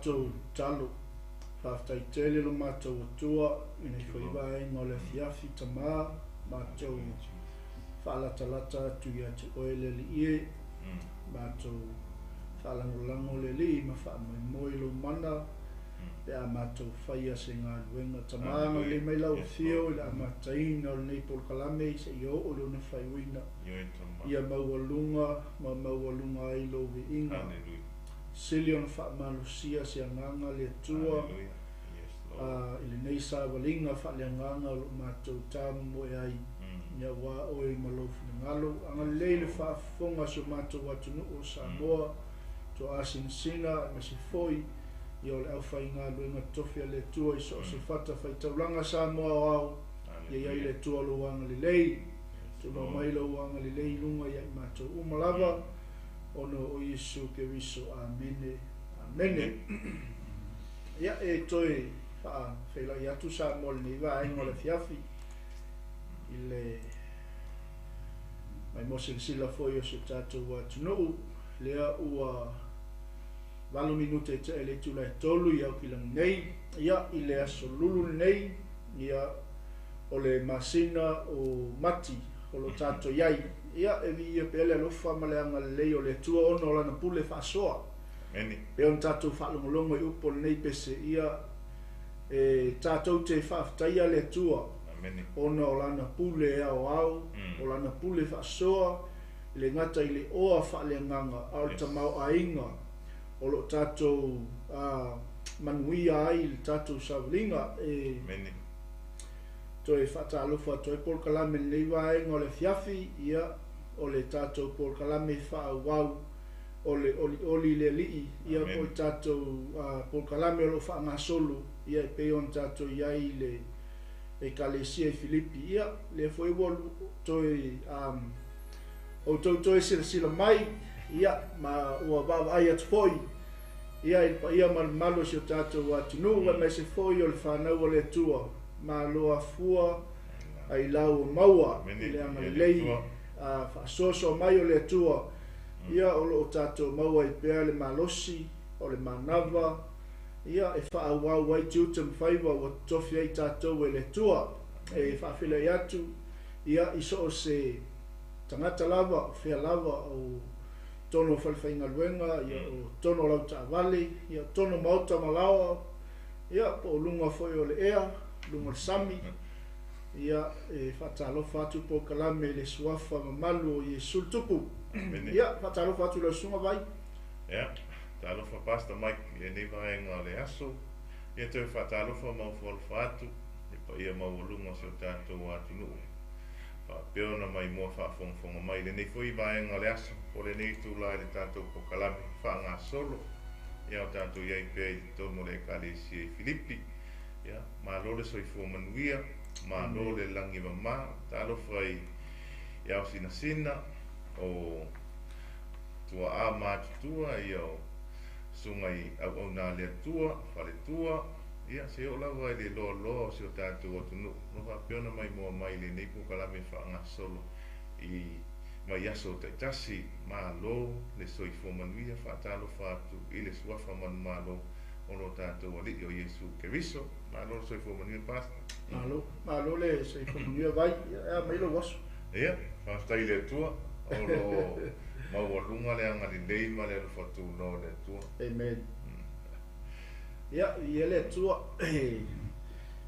tatou tatalo. Faafetai tele lo matou Atua i lenei foi vaega o le afiafi, Tama, matou faalatalata atu ia te Oe le Alii e, matou faalagolago le Alii ma faamoemoe i Lou mana pe a matou faia se galuega. Tama, agalelei mai Lau Afio i le amataina o lenei polokalame seia oo i lona faaiuina, ia maualuga ma maualuga ai Lou viiga. Sili ona faamalosia se agaga le Atua i lenei savaliga faaleagaga o lo o matou tamomoe ai, aua Oe ma Lou finagalo. Agalelei le faafofoga a si o matou atunuu o Samoa, toasinasina aemaise foi ia o le aufaigaluega totofi a le Atua i so o se fatafaitaulaga Samoa aoao, ia i ai le Atua Lou agalelei. Tumau mai Lou agalelei i luga ia i matou uma lava. Ona o Iesu Keriso. Amene. Amene. Ia, e toe faafeiloai atu Samoa i lenei vaega o le afiafi i le maimoa silasila foi o si o tatou atunuu, lea ua 8 minute e tea i le itula e 3 i Aukilani nei, ia, i le aso Lulu lenei, ia, o le masina o Mati o lo o tatou i ai. Ia, e viia pea le alofa ma le agalelei o le Atua ona o Lana pule faasoa. Amene. Pei ona tatou faalogologo i upu o lenei pese, ia, e tatou te faafetaia le Atua Amene. ona o Lana pule e aoao, o Lana pule faasoa, e le gata i le oa faaleagaga, a o le tamaoaiga o lo o tatou manuia ai le tatou savaliga. E Amene. toe faatalofa atu ai polokalame i lenei vaega o le afiafi, ia, o le tatou polokalame faaauau o le Olioli i le Alii, ia, po o le tatou polokalame o lo o faagasolo, ia, e pei ona tatou i ai i le Ekalesia i Filipi. Ia, lea foi ua toe outou toe silasila mai, ia, ma ua vaavaai atu foi, ia, i le paia ma le mamalu o si o tatou atunuu, aemaise foi o le fanau a le Atua. Malo afua ailao ua maua i le agalelei faasoasoa mai o le Atua, ia, o lo o tatou maua ai pea le malosi o le manava, ia, e faaauau ai tiute ma faiva ua totofi ai tatou e le Atua. E faafeiloai atu, ia, i so o se tagata lava, o fea lava, o totonu o falefaigaluega, ia, o totonu o lau taavale, ia, o totonu o maota ma laoa, ia, po o luga foi o le ea, luga o le sami, ia, e faatalofa atu polokalame i le suafa mamalu o Iesu le Tupu. Ia, faatalofa atu i lau susuga Vai. Ia, talofa Pastor Mike i lenei vaega o le aso. Ia toe faatalofa ma ofoalofa atu i le paia maualuga o si o tatou atunuu faapea ona maimoa faafogafoga mai i lenei foi vaega o le aso po o lenei itula i le tatou polokalame faagasolo. Ia o tatou i ai pea i totonu o le Ekalesia i Filipi. Ia, malo le soifua manuia, malo le lagi e mama, talofa i ao sinasina o tuaa ma atutua, ia o susuga i auauna a le Atua, faletua, ia se oo lava i le loaloa o si o tatou atunuu. O lo o faapea ona maimoa mai i lenei polokalame faagasolo i vaiaso taitasi. Malo le soifua manuia, faatalofa atu i le suafa manumalo o lo tatou Alii o Iesu Keriso. Malo le soifua manuia, Pastor. Malo, malo le soifua manuia, Vai. Ia, e a mai lou aso? Ia, faafetai i le Atua, o lo o maualuga le agalelei ma le alofa tunoa o le Atua. Amen. Ia, viia le Atua.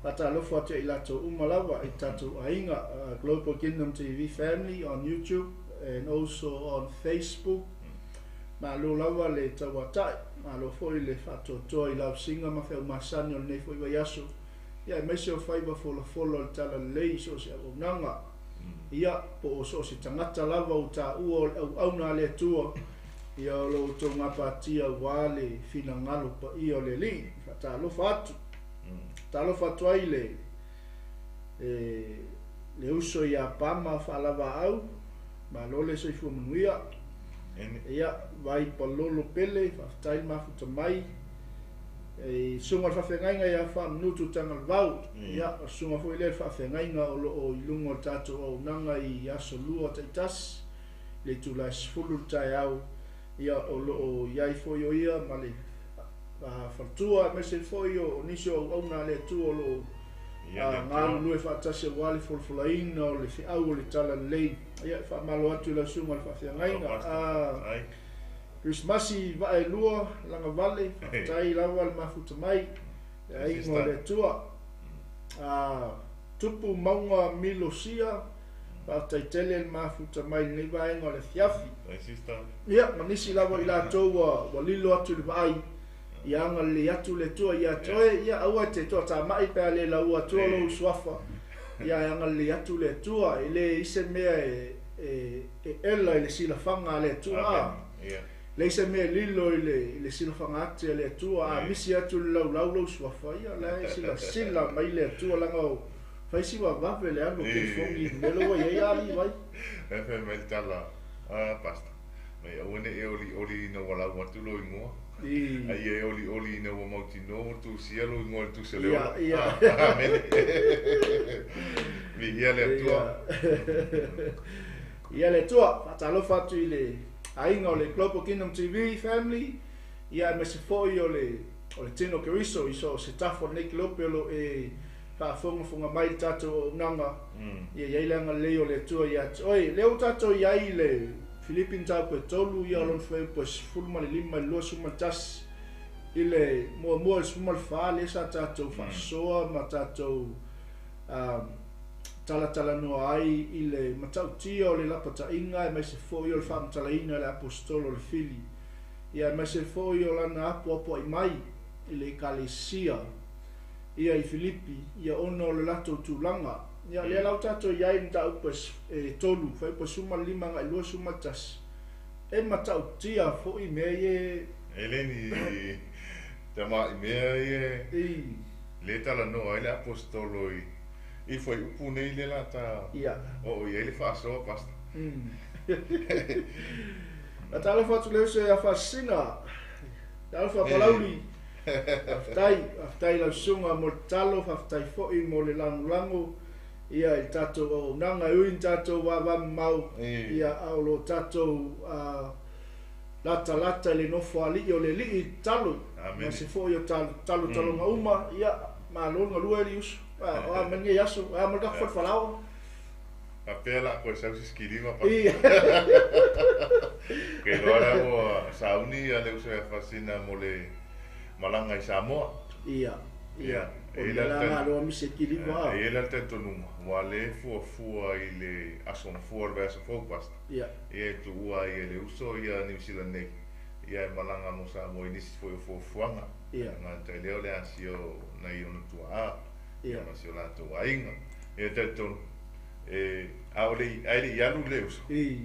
Faatalofa atu ia i latou uma lava i tatou aiga, Global Kingdom TV family on YouTube and also on Facebook. Malo lava le tauatai, malo foi le faatoatoa i lausiga ma feau masani o lenei foi vaiaso, ia aemaise o faiva folafola o le talalelei i so o se auaunaga. Ia, po o so o se tagata lava ua taua o le auauna a le Atua, ia o lo outou gapatia aua le finagalo paia o le Alii. Faatalofa atu. Talofa atu ai le le uso ia Pama Faalavaau, malo le soifua manuia. Ia, Vai Palolo Pele, faafetai le mafuta mai. E susuga o le faafeagaiga ia Faamanutu Tagalevau. Ia, o le susuga foi lea le faafeagaiga o lo o i luga o le tatou auaunaga i aso Lua taitasi, i le itula e 10 le taeao. Ia, o lo o i ai foi o ia ma le faletua, aemaise foi o nisi o auauna a le Atua o lo o galulue faatasi aua le folafolaina o le feau o le Talalelei. Ia, e faamalo atu i lau susuga i le faafeagaiga. Kerisimasi vaelua lagavale, faafetai lava le mafuta mai le aiga o le Atua. Tupu mauga milosia, faafetai tele le mafuta mai i lenei vaega o le afiafi. Ia, ma nisi lava i latou ua lilo atu i le vaai, ia agalelei atu le Atua ia te oe. Ia, aua e te toatamai pe a le laua atua lou suafa. Ia, e agalelei atu le Atua, e leai se mea e ela i le silafaga a le Atua. Leai se mea e lilo i le silafaga ati a le Atua. A misi atu le laulau lou suafa, ia la e silasila mai le Atua leaga o fai si vavave le alu o telefoni i le mea lea ua i ai alii vai. E fai mai le tala a Pastor, mai aua ne i e olioli ina ua lau atu lou igoa, a ia e olioli ina ua mautinoa ua tusia lou igoa i le tusi o le ola. Amene. Viia le Atua. Ia le Atua, faatalofa atu i le aiga o le Global Kingdom TV family, ia aemaise foi o le tino Keriso i so o se tafa o lenei kelope o lo o e faafogafoga mai i le tatou auaunaga. Ia i ai le agalelei o le Atua ia te oe. Lea ua tatou i ai i le Filipi mataupu e 3, ia o lona fuaiupu e 15 i le 21, i le muamua i le 14, lea sa tatou faasoa ma tatou talatalanoa ai i le matautia o le lapataiga, aemaise foi o le faamatalaina e le aposetolo o le fili, ia aemaise foi o lana apoapoai mai i le ekalesia ia i Filipi, ia ona o le latou tulaga. Ia lea la ua tatou i ai i le mataupu e 3, fuaiupu e 15 agai 21, e matautia foi mea ia. E le ni tama'i mea ia le talanoa ai le aposetolo i fuaiupu nei lea la ta oo i ai le faasoa, Pastor. Faatalofa atu le uso ia Faasisina, talofa Palauli. Faafetai, faafetai lau susuga mo le tatalo, faafetai foi mo le lagolago ia i le tatou auaunaga, e ui ina tatou vavamamao, ia a o lo o tatou latalata i le nofoalii o le Alii i tatalo, aemaise foi o talotaloga uma. Ia, malo le galue alii uso. O a mai lenei aso, o a mai le tatou falefalaoa. Faapea la koe sau se sikiliva pa. Ke loa la ua sauni ia le uso ia Faasisina mo le malaga i Samoa. Ia, ia. O le la galo mise kiliva. E i ai la le talitonuga, ua le fuafua i le aso gafua o le vaiaso fou, Pastor. Ia. Ia e tuua ai e le uso ia Niu Sila nei, ia e malaga mo Samoa i nisi foi o fuafuaga. Ia. Gata i lea o le asia o nai ona tuaa, ia ma si o latou aiga. Ia e talitonu, e a o le ae le i alu le uso,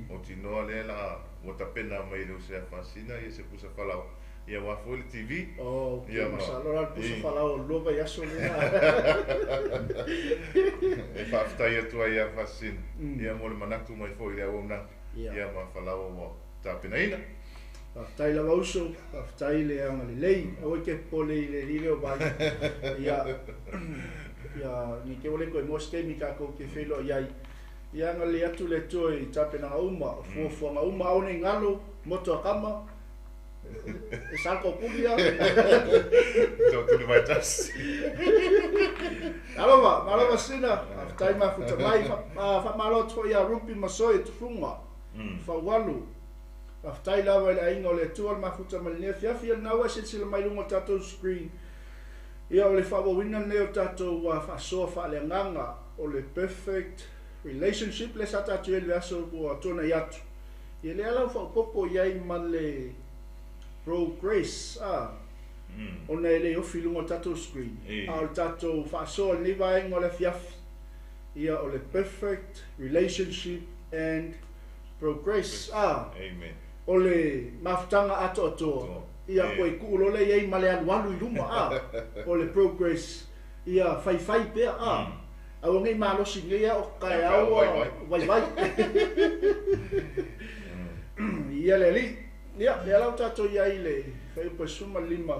mautinoa lea la ua tapena mai e le uso ia Faasisina ia se pusa falaoa, ia aua foi le TV. Oh, okay, masalo la le pusa falaoa o le lua vaiaso lea. E faafetai atu ai ia Faasisina, ia mo le manatu mai foi i le auaunaga, ia ma falaoa ua tapenaina. Faafetai lava uso, faafetai le agalelei. Aua e te popole i le alii lea o Vai. Ia, ia, ne i te i ua le toe maua se taimi tatou te feiloai ai. Ia agalelei atu le Atua i tapenaga uma, o fuafuaga uma, aua ne i galo, moto a tama, e sa le toatuli ia. Toatuli mai tasi. Alofa, malo Faasisina, faafetai mafuta mai, faamalo atu foi ia Rupi ma Soe Tufuga, Faualu. Faafetai lava i le aiga o le Atua le mafuta mai lenei afiafi. Ia lena ua e silasila mai i luga o le tatou screen. Ia o le faaauauina lenei o le tatou faasoa faaleagaga o le perfect relationship lea sa tatou i ai i le aso ua tuanai atu. Ia lea la ua faaopoopo i ai ma le progress a ona e le ofi i luga o le tatou screen. A o le tatou faasoa i lenei vaega o le afiafi, ia o le perfect relationship and progress a o le mafutaga atoatoa, ia koe tuu loa lea i ai ma le alualu i luma a o le progress, ia faifai pea a aua nei malosi nei a o taeao ua vaivai. Ia le alii, ia lea la ua tatou i ai i le fuaiupu e 15,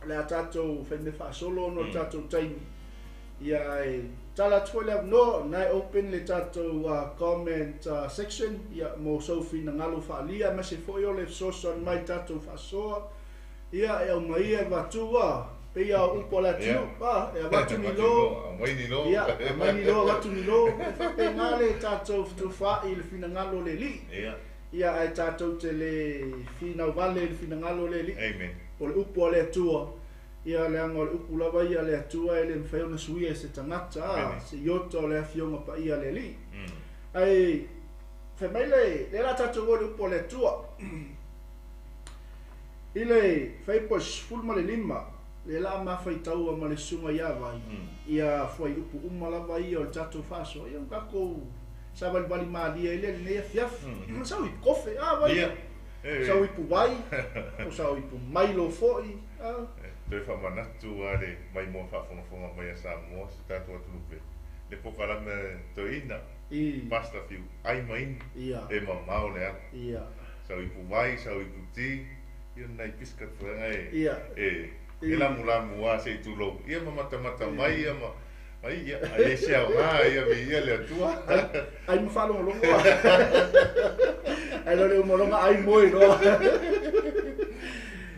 o le a tatou faimea faasolo ona o le tatou taimi. Ia e tala atu foi le avanoa, o lena e open le tatou comment section ia mo sou finagalo faaalia, aemaise foi o le fesoasoani mai i le tatou faasoa. Ia, e aumaia e avatu a, pei a o upu a le atunuu, a, e avatu ni lo, Aumai ni lo. Ia, aumai ni lo, avatu ni lo, e faapena le tatou fetufaai i le finagalo o le Alii. Ia, ae tatou te le finau vale i le finagalo o le Alii. Amen. O le upu a le Atua, ia, leaga o le upu lava ia a le Atua e le mafai ona suia e se tagata, a, se iota o le Afioga Paia a le Alii. Ae, fai mai le, lea o le a tatou o i le upu a le Atua. I le Fuaiupu 15, lea la a ma faitaua ma le susuga ia Vai, ia fuaiupu uma lava ia o le tatou faasoa, ia ua tatou savalivali malie ai lea i lenei afiafi. Sau ipu kofe, a Vai? Sau ipu vai, o sau ipu mailo foi, a? Toe faamanatu lava le maimoa faafogafoga mai a Samoa, si o tatou atunuu pele, le polokalame a le toeaina, Pastor Fiu, ai ma inu, e mamao le ala. Sau ipu vai, sau ipu ti, ia nai biscuit foi aga e e e lamulamu lava se i tulou, ia ma matamata mai ia ma ai ia ai e se aoga ia viia le Atua. Ai ma faalogologo lava. Ai loa le uma loga ai moe loa.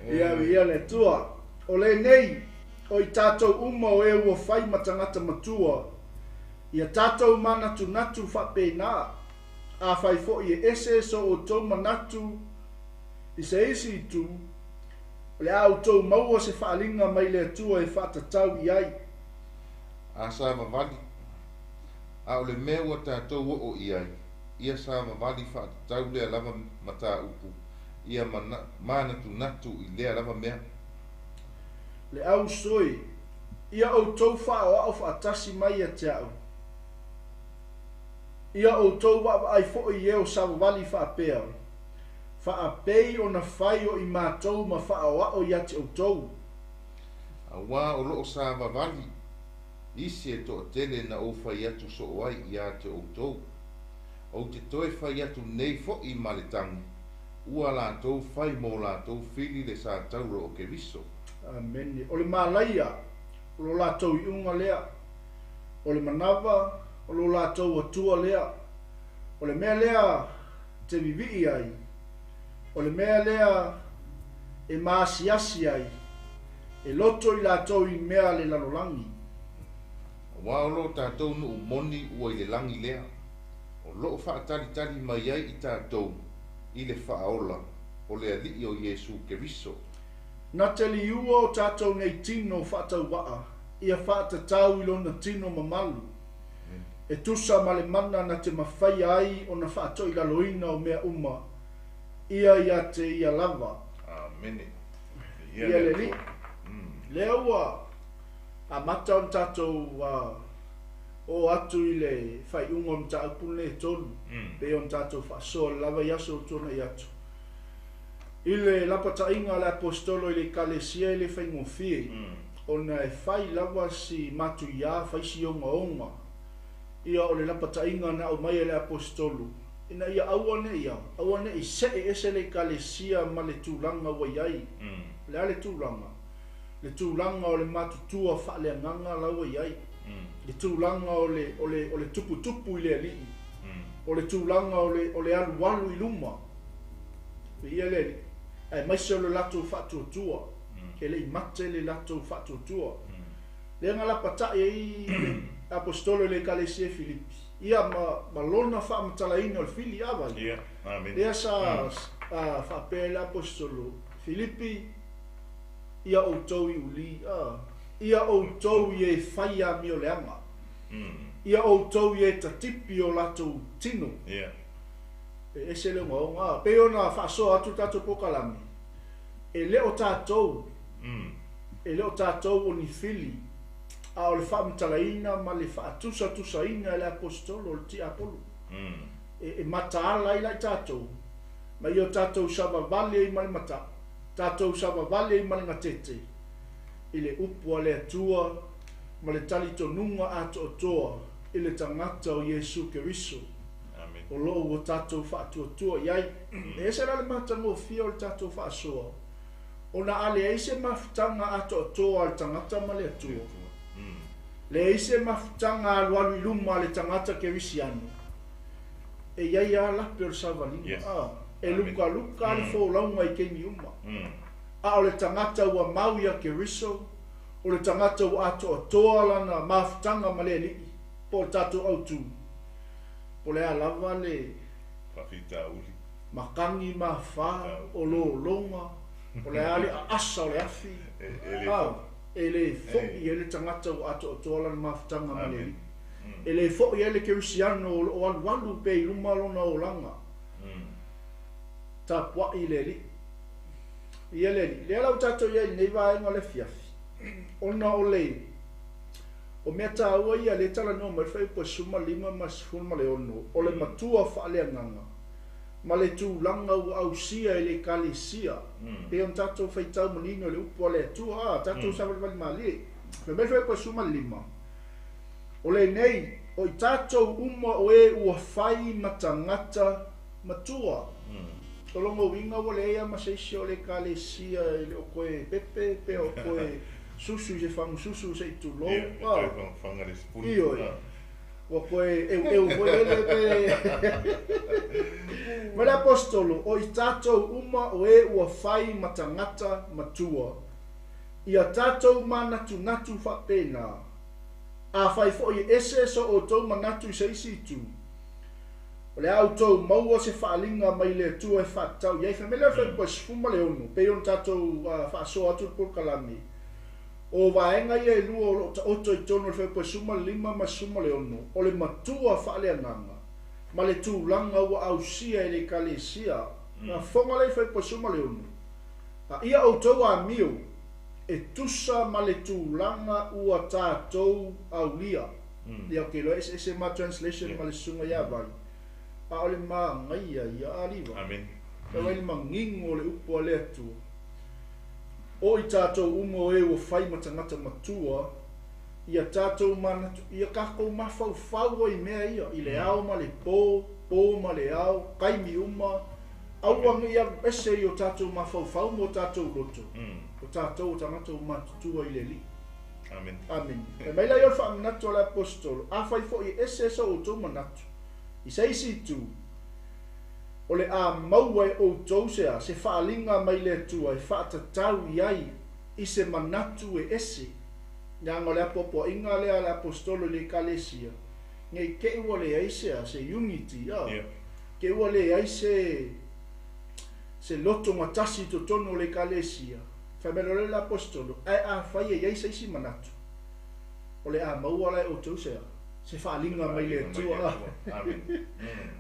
Ia viia le Atua. O lenei, o i tatou uma o e ua fai ma tagata matua, ia tatou manatunatu faapena. Afai foi e ese so outou manatu i se isi itu, o le a outou maua se faaaliga mai le Atua e faatatau i ai. A savavali, a o le mea ua tatou oo i ai, ia savavali faatatau lea lava mataupu, ia manatunatu i lea lava mea. Le au sui, ia outou faaoao faatasi mai ia te a'u. Ia outou vaavaai foi i e o savavali faapea, faapei ona fai o i matou ma faaoao ia te outou. Aua o loo savavali isi e toatele na ou fai atu soo ai ia te outou. Ou te toe fai atu nei foi ma le tagi, ua latou fai mo latou fili le satauro o Keriso. Amene. O le malaia o lo latou iuga lea. O le manava o lo latou Atua lea. O le mea lea te vivii ai, o le mea lea e maasiasi ai, e loto i latou i mea a le lalolagi. Aua o lo tatou nuu moni ua i le lagi lea, o loo faatalitali mai ai i tatou i le Faaola, o le Alii o Iesu Keriso. Na te liua o tatou nei tino faatauvaa ia faatatau i lona tino mamalu, e tusa ma le mana na te mafaia ai ona faatoilaloina o mea uma, ia ia te ia lava. Amene. Ia le Alii. Lea ua amata ona tatou oo atu i le faaiuga o mataupu lenei e tolu, pei ona tatou faasoa i le lava i aso ua tuanai atu. I le lapataiga a le Aposetolo i le Ekalesia e le faigofie, ona e fai lava si matuiā, fai si ogaoga ia o le lapataiga na aumai e le Aposetolo, ina ia aua ne i a, aua ne i see ese le Ekalesia ma le tulaga ua i ai. O le a le tulaga? Le tulaga o le matutua faaleagaga la ua i ai. Le tulaga o le, o le, o le tuputupu i le Alii. O le tulaga o le, o le alualu i luma. Viia le Alii, aemaise o le latou faatuatua, e le i mate le latou faatuatua. Lea na lapatai ai le Aposetolo i le Ekalesia i Filipi, ia ma, ma lona faamatalaina o le fili, a vai? Ia, amene. Lea sa faapea ai le Aposetolo, Filipi, ia outou i uli, a, ia outou i e fai amioleaga, ia outou i e tatipi o latou tino. Ia. E ese le ogaoga. Pei ona faasoa atu le tatou polokalame, e le o tatou, e le o tatou o ni fili, a o le faamatalaina ma le faatusatusaina e le Aposetolo, le Tiapolo, e mataala ai la i tatou, ma ia o tatou savavali ai ma le matau, tatou savavali ai ma le gatete, i le upu a le Atua ma le talitonuga atoatoa i le tagata o Iesu Keriso. O lo o ua tatou faatuatua i ai. E ese la le matagofie o le tatou faasoa, ona a leai se mafutaga atoatoa a le tagata ma le Atua, leai se mafutaga alualu i luma a le tagata kerisiano, e i ai lava lape o le savaliga, e lukaluka lava le folauga i taimi uma. A o le tagata ua mau ia Keriso, o le tagata ua atoatoa lana mafutaga ma le Alii, po o le tatou autu, po o le a lava le. Faafitauli. Makagi ma afa, o lologa, o le a le aasa o le afi, e le foi ai le tagata ua atoatoa lana mafutaga ma le Alii. E le foi ai le Kerisiano o lo o alualu pea i luma lona olaga. Tapuai le Alii. Ia le Alii. Lea la ua tatou i ai i lenei vaega o le afiafi, ona o le o mea taua ia lea e talanoa mai le fuaiupu e 15 ma le 16, o le matua faaleagaga ma le tulaga ua ausia e le Ekalesia, pei ona tatou faitau manino i le upu a le Atua, a tatou savalivali malie. Fai mai le fuaiupu e 15, o lenei, o i tatou uma o e ua fai ma tagata matua. O lona uiga ua leai lava ma se isi o le Ekalesia e le o toe pepe pe o toe susu i se fagususu se i tulou. Ia, e toe fagafaga le sipuni. Ioe. Ua toe eueu foi lele pe. Ma le Aposetolo, o i tatou uma o e ua fai ma tagata matua, ia tatou manatunatu faapena. Afai foi e ese so outou manatu i se isi itu, o le a outou maua se faaaliga mai le Atua e faatatau i ai. Fai mai lea o le fuaiupu e 16, pei ona tatou faasoa atu le polokalame, o vaega ia e lua o lo o taoto i totonu o le fuaiupu e 15 ma le 16, o le matua faaleagaga ma le tulaga ua ausia e le Ekalesia. Na fofoga lea i le fuaiupu e 16, A ia outou amio e tusa ma le tulaga ua tatou aulia. Ia ok loa eseese ma translation ma le susuga ia Vai. A o le manaia ia a Liva. Amen. Ka vai le manino o le upu a le Atua. O i tatou uma o e ua fai ma tagata matua, ia tatou manatu, ia tatou mafaufau ai i mea ia, i le ao ma le po, po ma le ao, taimi uma, aua ne i alu ese i o tatou mafaufau ma o tatou loto, o tatou o tagata ua matutua i le Alii. Amene. Amene. Fai mai la ia o le faamanatu a le Aposetolo, Afai foi e ese so outou manatu i se isi itu, o le a maua e outou se a? Se faaaliga mai le Atua e faatatau i ai i se manatu e ese. Leaga o le apoapoaiga lea a le Aposetolo i le Ekalesia, ne i te i ua leai se a? Se unity, a? Yeah. Te i ua leai se se lotogatasi i totonu o le Ekalesia. Fai mai loa lea le Aposetolo, Ae afai e i ai se isi manatu, o le a maua la e outou se a? Se faaaliga mai le Atua.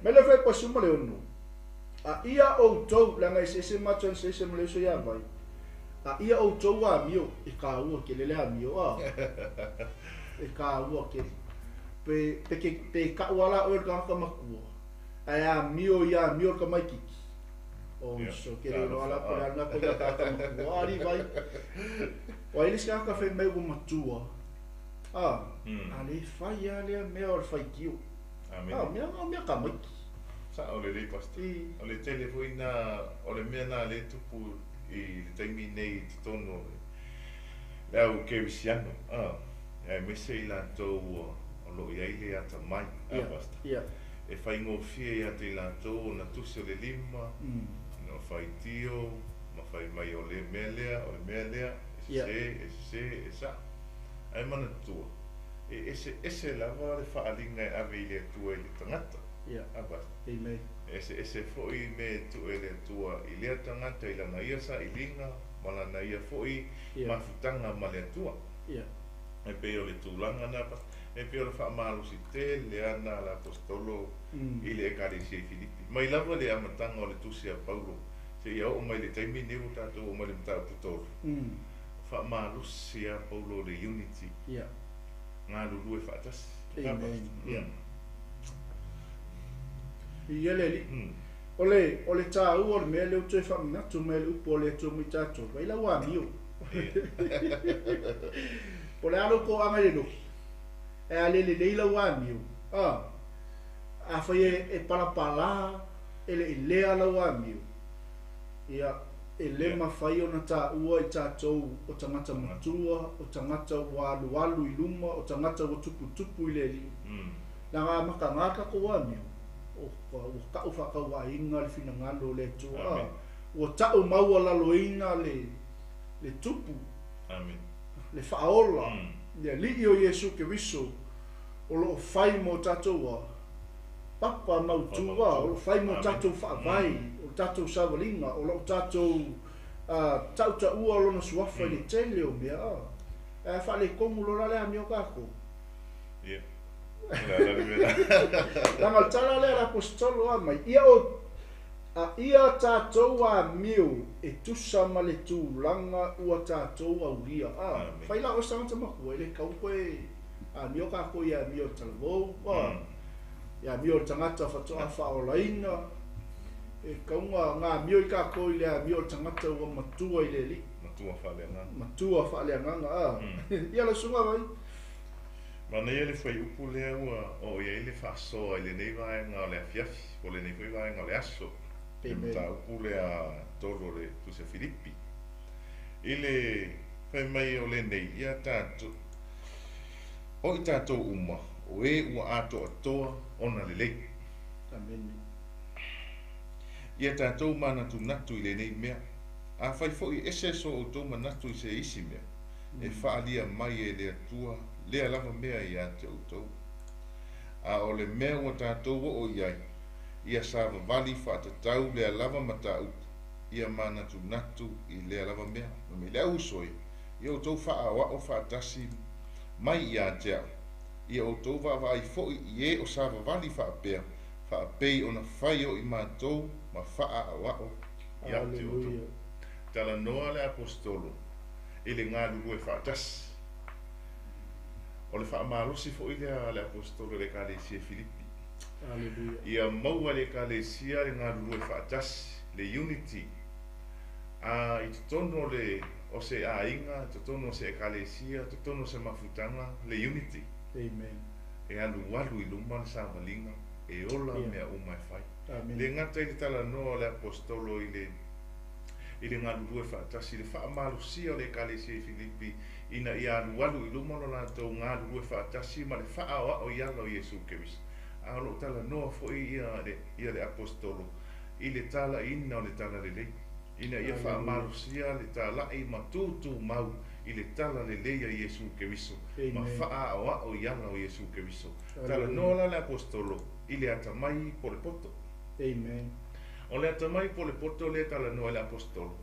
Mai le fuaiupu 16, A ia outou, leaga eseese ma translation ma le uso ia Vai, a ia outou amio, e kāua tele le amio, a, e kāua tele. Pe, pe, ke, pe kau ala oe o le tagata matua, ae amio ia amio le tamaititi. O Ia, so ke le talofa, loa la po le a. ana ko ia tagata matua, a Levi. O ai le isi tagata fai mai ua matua, a, a le fai lava lea mea o le faitio. Amene. A, mea, o mea tamaiti. Sao lelei Pastor. I. O le tele foi na, o le mea na lea e tupu i le taimi nei i totonu o le au kerisiano, a, aemaise i latou o lo o i ai le atamai, a Ia, Pastor. ia. E faigofie ia te i latou ona tusi o le lima, ona faitio, ma fai mai o le mea lea, o le mea lea, e Ia. sese, e sese, e sao. Ae manatua, e eseese lava le faaaliga e ave i le Atua i le tagata. Ia. A Pastor. Amen. E eseese foi mea e tuu e le Atua i lea tagata i lana ia sailiga ma lana ia foi Ia. mafutaga ma le Atua. Ia. E pei o le tulaga na, e pei o le faamalosi tele ana a le Aposetolo i le Ekalesia i Filipi. Mai lava le amataga o le tusi a Paulo seia oo mai le taimi lenei ua tatou oo mai le mataupu tolu, faamalosi a Paulo le unity, Ia. galulue faatasi. Amen. Ia. Ia le Alii. O le, o le taua o le mea lea ua toe faamanatu mai e le upu a le Atua mo i tatou, vai lau amio. Po o le a lou toaga i le lohi, ae a le lelei lau amio, a, afai e, e palapala, e le i lea lau amio, ia, e le mafai ona taua i tatou o tagata matua, o tagata ua alualu i luma, o tagata ua tuputupu i le Alii. Leaga a mataga tatou amio, ua tau faatauvaaiga le finagalo o le Atua, a, ua tau maualaloina le. le Tupu, Amene. Le Faaola, le Alii o Iesu Keriso, o lo o fai mo tatou a papa mautū a, o lo o fai mo tatou faavae, o le tatou savaliga, o lo o tatou tautaua Lona Suafa i le tele o mea a. Ae a faaletonu loa la le amio tatou. Ia. O le a la le mea la. Leaga o le tala lea a le Aposetolo a mai, ia o A ia tatou amio e tusa ma le tulaga ua tatou aulia. A fai la oe se tagata matua, e le tatau ona toe amio tatou i amio o le talavou, a, i amio o le tagata faatoa faaolaina. E tatau ona amio i tatou i le amio o le tagata ua matua i le Alii. Matua faaleagaga. Matua faaleagaga, a. Ia lau susuga Vai. Manaia le fuaiupu lea ua oo i ai le faasoa i lenei vaega o le afiafi, po o lenei foi vaega o le aso, le mataupu lea tolu o le Tusi a Filipi. I le fai mai o lenei, ia tatou, o i tatou uma, o e ua atoatoa ona lelei. Amene. Ia tatou manatunatu i lenei mea. Afai foi e ese so outou manatu i se isi mea, e faaalia mai e le Atua lea lava mea ia te outou. A o le mea ua tatou oo i ai, ia savavali faatatau lea lava mataupu, ia manatunatu i lea lava mea. Fai mai le au uso e, ia outou faaaoao faatasi mai ia te au, ia outou vaavaai foi i e o savavali faapea, faapei ona fai o i matou ma faaaoao ia te outou. Talanoa le Aposetolo i le galulue faatasi. O le faamalosi foi lea a le Aposetolo i le Ekalesia i Filipi. Ia maua e le Ekalesia le galulue faatasi, le unity, a i totonu o le o se aiga, i totonu o se Ekalesia, i totonu o se mafutaga, le unity. Amen. E alualu i luma le savaliga, e ola mea uma e fai. Amen. Le gata i le talanoa o le Aposetolo i le i le galulue faatasi i le faamalosia o le Ekalesia i Filipi ina ia alualu i luma lo latou galulue faatasi ma le faaoao i ala o Iesu Keriso. A o lo o talanoa foi ia le ia le Aposetolo i le talaiina o le Talalelei, ina ia faamalosia le talai ma tutumau i le Talalelei a Iesu Keriso ma faaoao i ala o Iesu Keriso. Talanoa la le Aposetolo i le atamai po o le poto. Amen. O le atamai po o le poto lea e talanoa ai le Aposetolo,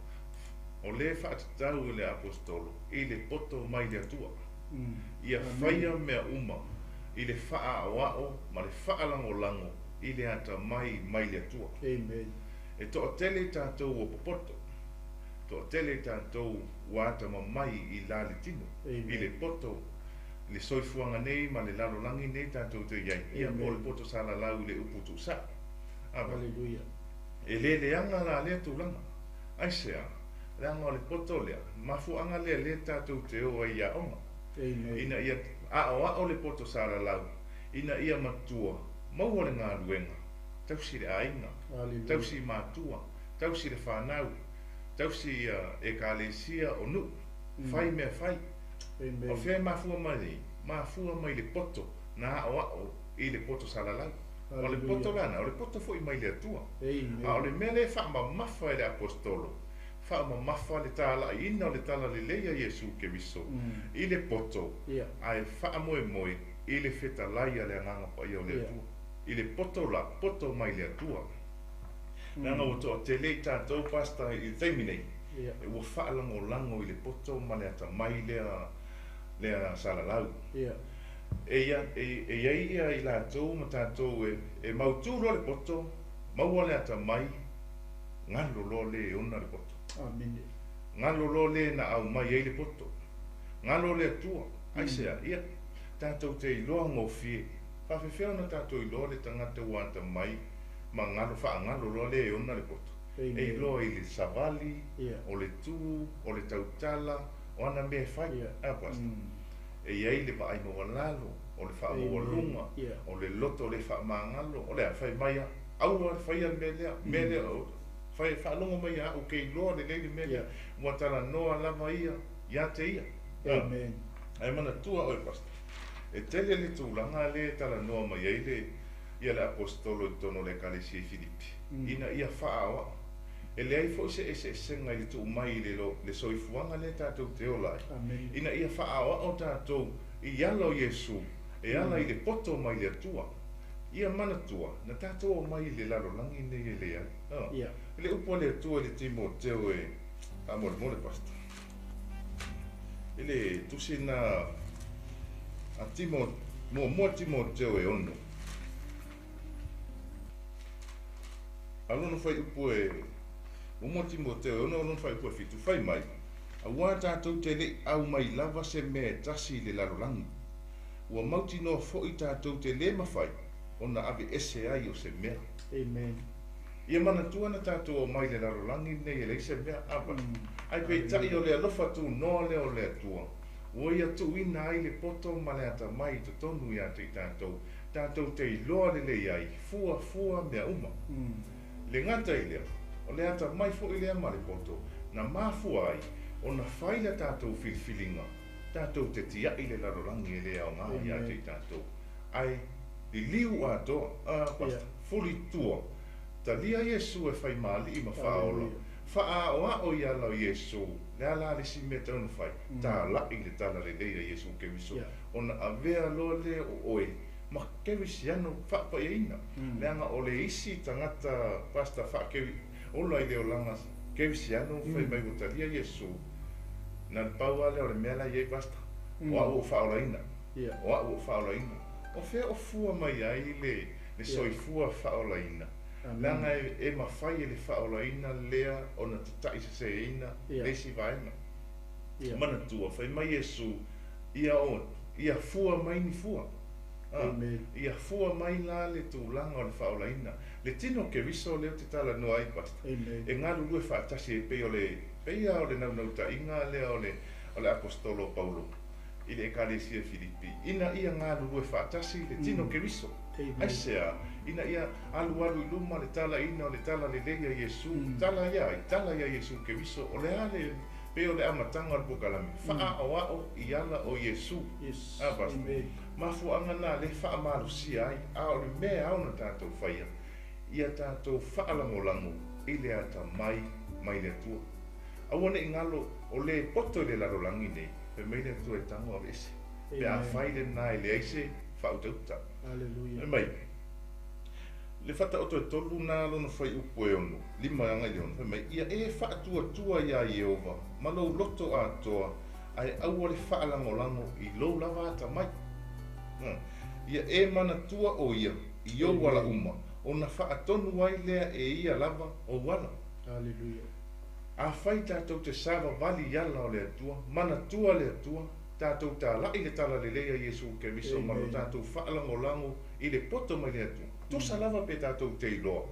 o lea e faatatau e le Aposetolo i le poto mai le Atua. Ia faia mea uma i le faaaoao ma le faalagolago i le atamai mai le Atua. Amen. E toatele i tatou ua popoto, toatele i tatou ua atamamai i la le tino, i le poto, i le soifuaga nei ma le lalolagi nei tatou te i ai, ia po o le poto salalau i le upu tuusao. Ava. Aleluia. E le leaga la lea tulaga. Aisea? Leaga o le poto lea, mafuaaga lea lea tatou te o ai i aoga. Amen. Ina ia aoao le poto salalau, ina ia matua, maua le galuega, tausi le aiga, Aleluia. tausi matua, tausi le fanau, tausi ia ekalesia o nuu, fai mea fai. Amen. O fea e mafua mai ai? Mafua mai le poto na aoao i le poto salalau. O le poto lana, o le poto foi mai le Atua. A o le mea lea e faamamafa e le Aposetolo, faamamafa le talaiina o le Talalelei a Iesu Keriso i le poto, ae faamoemoe i le fetalai a le Agaga Paia o le Atua. I le poto la, poto mai le Atua. Leaga ua toatele i tatou Pastor i le taimi nei, ua faalagolago i le poto ma le atamai lea lea salalau. E ia, e, e i ai ia i latou ma tatou e, e mautū loa le poto, maua le atamai, galo loa le e ona le poto. Amene. Galo loa le na aumai ai le poto. Galo le Atua. Aisea? Ia, tatou te iloa gofie. Faafefea ona tatou iloa le tagata ua atamai ma galo faagalo loa le e ona le poto. Amen. E iloa i le savali, o le tu, o le tautala, o ana mea e fai. A, Pastor? E i ai le vaai maualalo, o le faamaualuga, o le loto le faamagalo, o le a? Fai mai a, aua le faia le mea lea, mea lea, fai, faalogo mai ia au, ou te iloa lelei le mea lea. Ua talanoa lava ia ia te ia. Amen. Ae manatua oe, Pastor, e tele le tulaga lea e talanoa mai ai le, ia le Aposetolo i totonu o le Ekalesia i Filipi, ina ia faaoao. E leai foi se eseesega i le tuu mai i le le soifuaga lea tatou te ola ai. Amene. Ina ia faaoao tatou i ala o Iesu e ala i le poto mai le Atua. Ia manatua, na tatou omai i le lalolagi nei e leai. Ia. I le upu a le Atua i le Timoteo e faamolemole Pastor. I le tusi na a Timo, muamua Timoteo e 6. A lona fuaiupu e muamua Timoteo e 6 lona fuaiupu e 7, fai mai, Auā tatou te le i aumai lava se mea e tasi i le lalolagi, ua mautinoa foi tatou te lē mafai ona aveese ai o se mea. Amen. Ia manatua na tatou aumai i le lalolagi lenei e leai se mea, ava. Ae peitai o le alofa tunoa lea o le Atua, ua Ia tuuina ai le poto ma le atamai i totonu ia te i tatou, tatou te iloa lelei ai, fuafua mea uma. Le gata i lea, o le atamai foi lea ma le poto na mafua ai ona fai la tatou filifiliga, tatou te tia'i le lalolagi e le aoga ia te i tatou, ae liliu atoa, a, Pastor, fuli i tua, talia Iesu e fai ma Alii ma Faaola, faaaoao i ala o Iesu, le a la le isi mea e tatau ona fai? Tala'i le talalelei a Iesu Keriso, ona avea loa lea o oe ma kerisiano faapaiaina, leaga o le isi tagata Pastor faakeri ola i le olaga kerisiano fai mai ua talia Iesu, na le pau lava lea o le mea la e i ai Pastor, o au ua ou faaolaina, o au ua ou faaolaina. O fea o fua mai ai le le soifua faaolaina? Leaga e mafai e le faaolaina lea ona tataiseseina le isi vaega. Manatua, fai mai Iesu, Ia o, ia fua mai ni fua. A, ia fua mai la le tulaga o le faaolaina. Le tino o Keriso lea ou te talanoa ai, Pastor, e galulue faatasi e pei o le, pei lava o le naunautaiga lea o le, o le Aposetolo o Paulo i le Ekalesia i Filipi, ina ia galulue faatasi le tino o Keriso. Aisea? Ina ia alualu i luma le talaina o le talalelei a Iesu, tala ia ai, tala ia Iesu Keriso, o le a le Pei o le amataga o le polokalame, faaoao i ala o Iesu. A, Pastor? Mafuaaga na lea e faamalosia ai, a o le mea e ao ona tatou faia, ia tatou faalagolago i le atamai mai le Atua. Aua ne i galo o le poto i le lalolagi nei, fai mai le Atua e tago aveese, pe afai lena e leai se faautauta. Fai mai. Le Faataoto e tolu na lona fuaiupu e ono, lima agai le ono, fai mai, Ia e faatuatua iā Ieova ma lou loto atoa, ae aua le faalagolago i lou lava atamai. Ia e manatua ʻo ia i ou ala uma, ona faatonu ai lea e ia lava ou ala. Aleluia. Afai tatou te savavali i ala o le Atua, manatua le Atua, tatou talaʻi le talalelei a Iesu Keriso ma lo tatou faalagolago i le poto mai le Atua. Tusa lava pe tatou te iloa,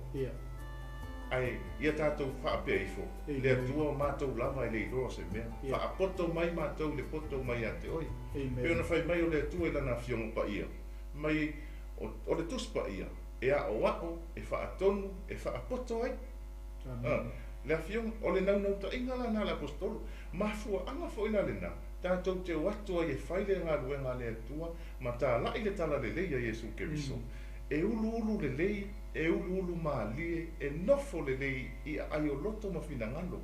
ae ia tatou faapea ifo, Le Atua o matou lava e le iloa o se mea. Faapoto mai matou i le poto mai ia te Oe. Pei ona fai mai o le Atua i Lana Afioga Paia, mai o le Tusi Paia, e aʻoaʻo, e faatonu, e faapoto ai. Le Afioga, o le naunautaiga la na a le Aposetolo, mafuaaga foi la lena, tatou te o atu ai e fai le galuega a le Atua ma talaʻi le talalelei a Iesu Keriso, e uluulu lelei, e uluulu malie, e nofo lelei i aai o loto ma finagalo,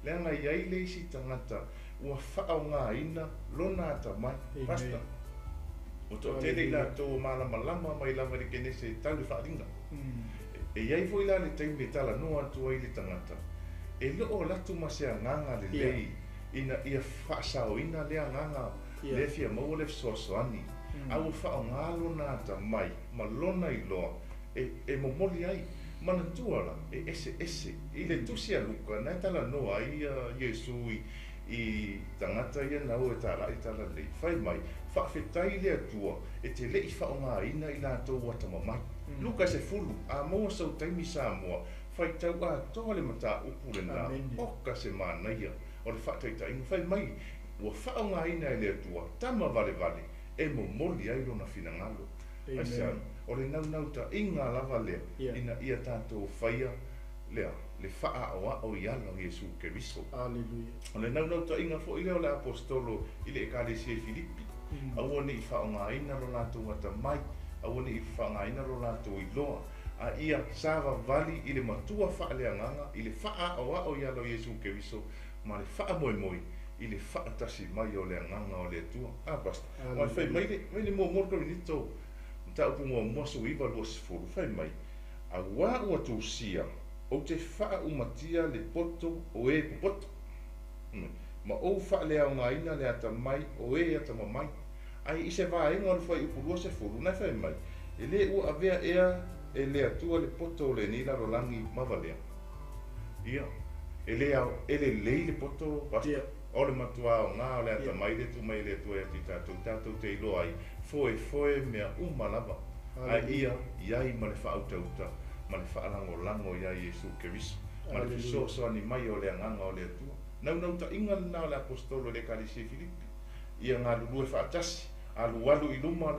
leaga e i ai le isi tagata ua faaaogaina lona atamai. Pastor, Ua toatele i latou ua malamalama mai lava i le Kenese e tau le faaaliga. E i ai foi la le taimi e talanoa atu ai le tagata, e le o alu atu ma se agaga lelei ina ia faasaoina lea agaga lea e fia maua le fesoasoani, a ua faaaoga lona atamai ma lona iloa e momoli ai. Manatua la, e eseese. I le Tusi a Luka, na e talanoa ai Iesu i tagata ia na o e talaʻi talalelei, fai mai, Faafetai le Atua e te le i faaaogaina i latou atamamai. Luka 10, A maua sou taimi Samoa, faitau atoa le mataupu lena, oka se manaia o le faataitaiga, fai mai, ua faaaogaina e le Atua tama valevale e momoli ai lona finagalo. Aisea? O le naunautaiga lava lea ina ia tatou faia lea, le faaaoao i ala o Iesu Keriso. O le naunautaiga foi lea o le Aposetolo i le Ekalesia i Filipi, aua ne i faaaogaina lo latou atamai, aua ne i faaaogaina lo latou iloa, A ia savavali i le Matua faaleagaga i le faaaaoao i ala o Iesu Keriso ma le faamoemoe i le faatasi mai o le Agaga o le Atua. A Pastor, aua fai mai le, mai le muamua o le Korinito, mataupu muamua 19, 20, fai mai, Auā ua tusia, ou te faaumatia le poto o e popoto, ma ou faaleaogaina le atamai o e atamamai. Ai i se vaega o le fuaiupu 20, na e fai mai, E lē ua avea ea e le Atua le poto o lenei lalolagi ma valea? Ia, e lē ao, e lelei le poto, Pastor. O le matua aoga o le atamai le tuu mai e le Atua ia te i tatou, tatou te iloa ai, foefoe mea uma lava, ae ia i ai ma le faautauta ma le faalagolago iā Iesu Keriso, ma le fesoasoani mai o le Agaga o le Atua. Naunautaiga lena o le Aposetolo i le Ekalesia i Filipi, ia galulue faatasi, alualu i luma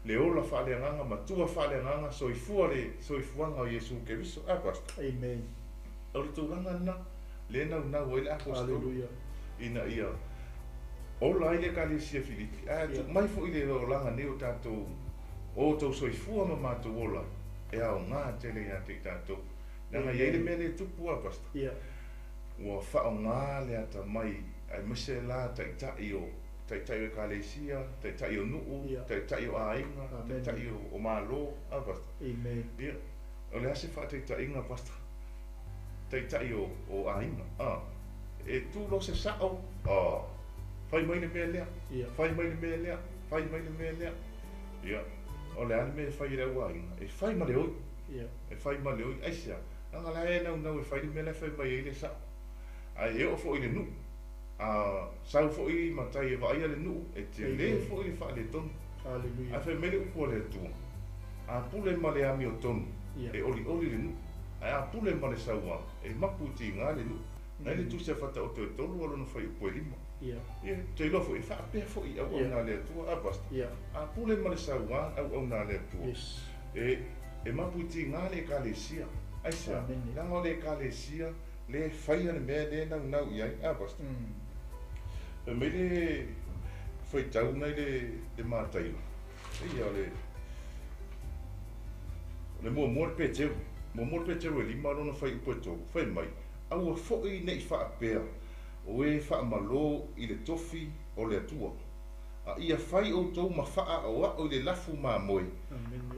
le ola faaleagaga, matua faaleagaga, soifua le soifuaga o Iesu Keriso. A Pastor? Amen. O le tulaga lena lea e naunau ai le Aposetolo Hallelujah. ina ia ola ai le Ekalesia Filipi, ae tuu mai foi le olaga nei o tatou, o outou soifua ma matou ola e aoga tele ia te i tatou. Leaga e i ai le mea lea e tupu a Pastor. Ua faaaoga le atamai aemaise la taitai o taitai o ekalesia, taitai o nuu, taitai o aiga, taitai o Malo, a Pastor. Amen. Ia, o le a se faataitaiga Pastor? Taitai o o aiga, a e tu loa se sao, a fai mai le mea lea, fai mai le mea lea, fai mai le mea lea. Ia, o le a le mea e fai e le au aiga? E fai ma le oi. E fai ma le oi. Aisea? Leaga la e naunau e fai le mea la e fai mai ai le sao. Ae e oo foi i le nuu, a sau foi matai e vaaia le nuu, e tele foi le faaletonu. Ae fai mai le upu a le Atua, A pule ma le amiotonu, e olioli le nuu, ae a pule ma le sauā, e mapu i tiga le nuu. Na i le tusi a Fataoto e tolu a lona fuaiupu e lima. Ia, ou te iloa foi, e faapea foi i auauna a le Atua, a Pastor? A pule ma le sauā auauna a le Atua, e e mapu i tiga le Ekalesia. Aisea? Leaga o le Ekalesia lea e faia le mea lea e naunau i ai, a Pastor? Fai mai le faitau nai le Mataio, ia o le o le muamua le Peteru, muamua le Peteru e lima lona fuaiupu e tolu, fai mai, Aua foi ne i faapea o e faamalō i le tofi o le Atua, a ia fai outou ma faaaoao i le lafu mamoe,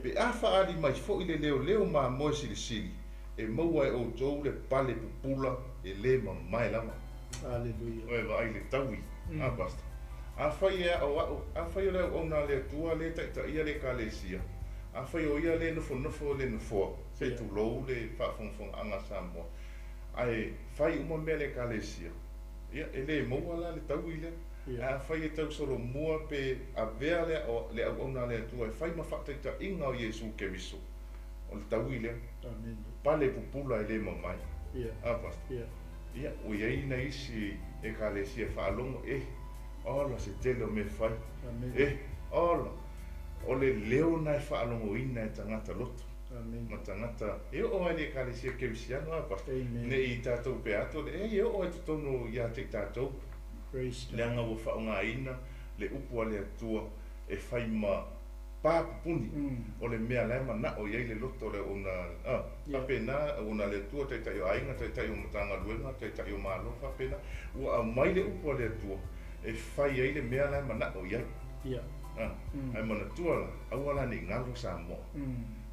pe a faaali mai foi le leoleo mamoe silisili, e maua e outou le pale pupula e lē mamae lava. Aleluia. Oe vaai le taui, a Pastor. Afai e aoao, afai o le auauna a le Atua lē taitaia le Ekalesia, afai o ia lē nofonofo i le nofoa, se i tulou le faafogafogaaga a Samoa, ae fai uma mea a le Ekalesia, ia, e lē maua la le taui lea. Ae afai e tausolomua pe avea le le auauna a le Atua e fai ma faataitaiga o Iesu Keriso, o le taui lea. Pale pupula e lē mamae. A Pastor? Ia, ua i ai nai isi Ekalesia e faalogo, eh, ola se tele o mea fai. Eh, ola! O le leo na e faalogoina e tagata loto. Ma tagata, e oo lava i le Ekalesia Kerisiano, a Pastor? Ne i tatou pea atu, e, e oo lava i totonu ia te i tatou. Leaga ua faaaogaina le upu a le Atua e fai ma pa pupuni, o le mea la e manao i ai le loto o le auauna, a, faapena, auauna a le Atua, taitai o aiga, taitai o Matagaluega, taitai o Malo, faapena, ua aumai le upu a le Atua e fai ai le mea la e manao i ai. A, ae manatua la, aua la ne i galo Samoa.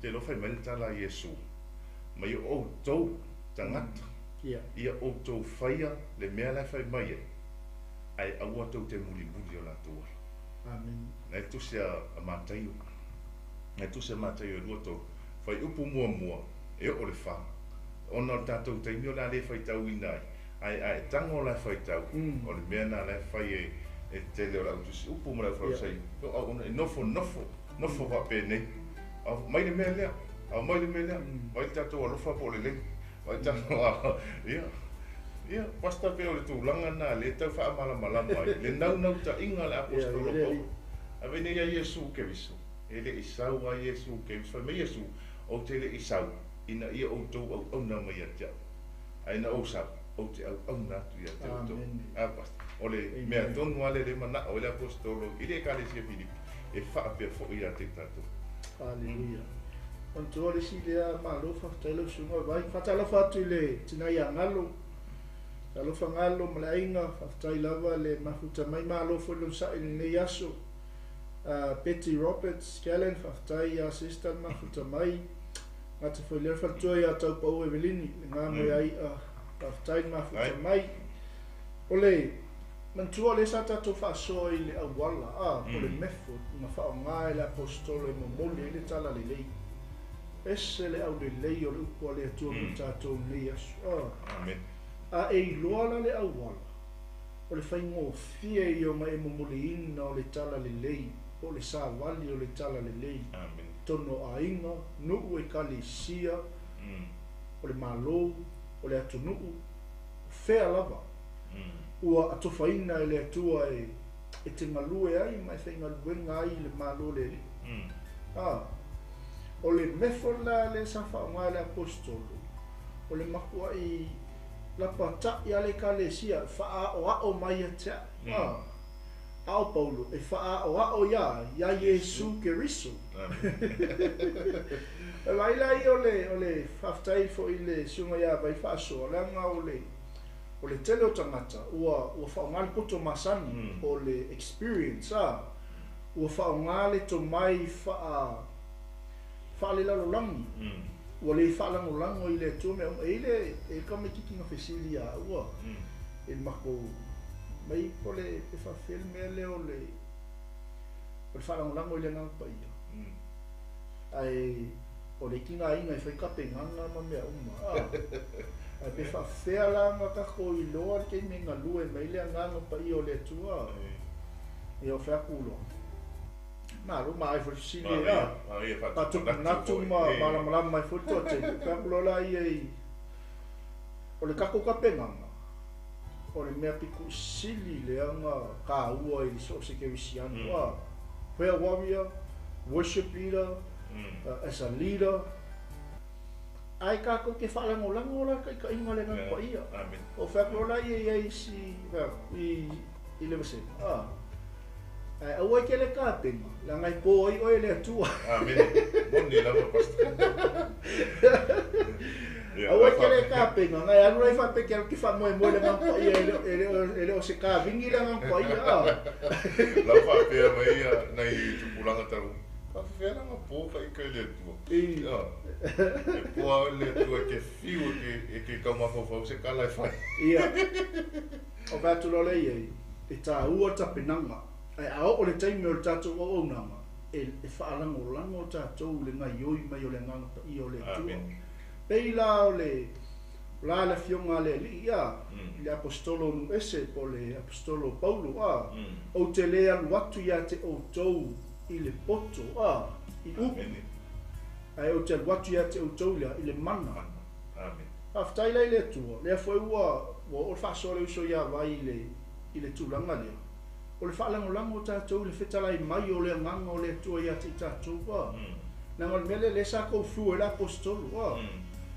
Te iloa fai mai le tala a Iesu, mai o outou tagata, ia outou faia le mea la e fai mai ai, ae aua tou te mulimuli o latou ala. Amene. Na e tusi a Mataio, na e tusi a Mataio e lua tolu, fuaiupu muamua e oo le fa, ona o le tatou taimi o le a le faitauina ai, ae a e tago la e faitau, o le mea na la e fai e e tele o le au tusi upu ma le au Farisai, o au e nofo nofo, nofo faapenei, aumai le mea lea, aumai le mea lea, vaai le tatou alofa po o lelei, vaai le tatou, ia. Ia, Pastor, pei o le tulaga lena lea e tau faamalamalama ai le naunautaiga a le Aposetolo Paulo. Ae nei ia Iesu Keriso, e le i sau lava Iesu Keriso. Fai mai Iesu, Ou te le i sau ina ia outou auauna mai ia te au, ae na ou sau, ou te auauna atu ia te outou. A, Pastor, o le mea tonu lava lea lea e manao ai le Aposetolo i le Ekalesia Filipi, e faapea foi ia te i tatou. Aleluia. Manatua le isi lea malo faafetai lau susuga Vai. Faatalofa atu i le tina ia Galo. Talofa Galo ma le aiga, faafetai lava le mafuta mai, malo foi le onosai i lenei aso. Betty Roberts Gallen, faafetai ia sister le mafuta mai. Gata foi lea le faletua ia Taupau Evelini, le ga moe ai a faafetai le mafuta mai. O le manatua lea sa tatou faasoa i le auala, o le method na faaaoga e le aposetolo e momoli ai le talalelei. Ese le aulelei o le upu a le Atua mo tatou nei aso. Amen. A e iloa la le auala, o le faigofie ia ona e momoliina o le talalelei, po o le savali o le talalelei. Amen. Totonu o aiga, nuu, ekalesia, o le malo, o le atunuu, o fea lava. Ua atofaina e le Atua e te galue ai ma e faigaluega ai i le malo le Alii. O le method la lea sa faaaoga e le aposetolo, o le matuai lapatai a le ekalesia, faaaoao mai ia te au. A o Paulo e faaaoao ia Iesu Keriso. E vai la ia o le faafetai foi i le susuga ia Vai faasoa, leaga o le tele o tagata ua faaaoga le poto masani, o le experience, ua faaaoga le tomai faalelalolagi, ua le faalagolago i le Atua mea uma. E i le tamaitiiti na fesili ia au, e le matou mai po le pe faafefea le mea lea o le faalagolago i le Agaga Paia. Ae o le tigaina e fai tapenaga ma mea uma. Ae pe faafefea la ona tatou iloa le taimi e galue mai le Agaga Paia o le Atua. Ia o fai atu loa. Malo ma ai foi fesili e faatupu ma malamalama mai foi le toatele. Fai atu loa la ia i o le tatou tapenaga, o le mea pito sili lea na taua i le so o se kerisiano. Prayer warrior, worship leader, as a leader. Ae tatou te faalagolago la taitaiga o le Agaga Paia. Amen. O fai atu loa la ia i ai isi i le vasega. Ae aua e te le tapena, leaga e po ai oe e le Atua. Amen. Moni lava, pastor. Aua e te le tapena, na e alu la i faapea e te alu te faamoemoe i le Agaga Paia, e le o se kavini le Agaga Paia. Lau faapea mai ia nai tupulaga talu. Faafefea la nga po ka ika i le Atua. E poa le Atua e te fiu e te taumafaufau se tala e fai. Ia. O fai atu loa lea i ai, e taua le tapenaga. Ae a oo le taimi o le tatou auaunaga, e faalagolago tatou i le gaioi mai o le Agaga Paia o le Atua. Amen. Pei la o le la le afioga a le Alii ia, i le aposetolo o Nuese po o le aposetolo o Paulo, ou te le alu atu ia te outou i le poto, i upu. Amen. Ae ou te alu atu ia te outou lea i le mana. Amen. Faafetai la i le Atua, lea foi ua oo le faasoa le uso ia Vai i le tulaga lea. O le faalagolago o tatou i le fetalai mai o le Agaga o le Atua ia te i tatou. Leaga o le mea lea lea sa koufua ai le aposetolo.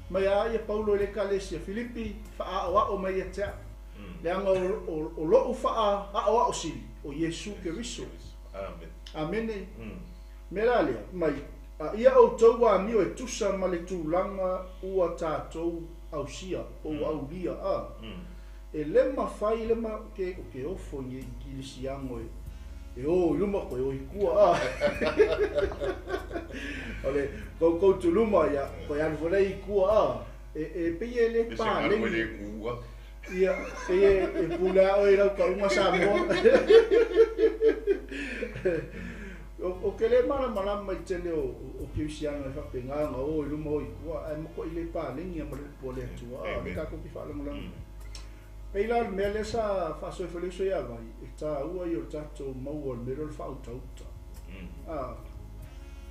Mai a ia Paulo i le ekalesia Filipi, faaaoao mai ia te au. Leaga o lou faaaoao sili, o Iesu Keriso. Amen. Amene. Mea la lea, mai, a ia outou amio e tusa ma le tulaga ua tatou ausia, po ua aulia. E le mafai le ma ke o ke ofo i kilisiano e o i luma koe o i kua. O le koukou tuluma ia, koe alu foi lea i kua. E pei e le E se galu e paleni. le kua. Ia, pei e pule a oe i lau kauga Samoa. O ke le malamalama i tele o kerisiano e faapena ona o i luma o i kua, ae matuai le paleni ma le upu a le Atua. Le Amen. tatou te faalagolago. Pei la o le mea lea sa faasoa foi le uso ia Vai, e taua ia o le tatou maua o le mea lea o le faautauta.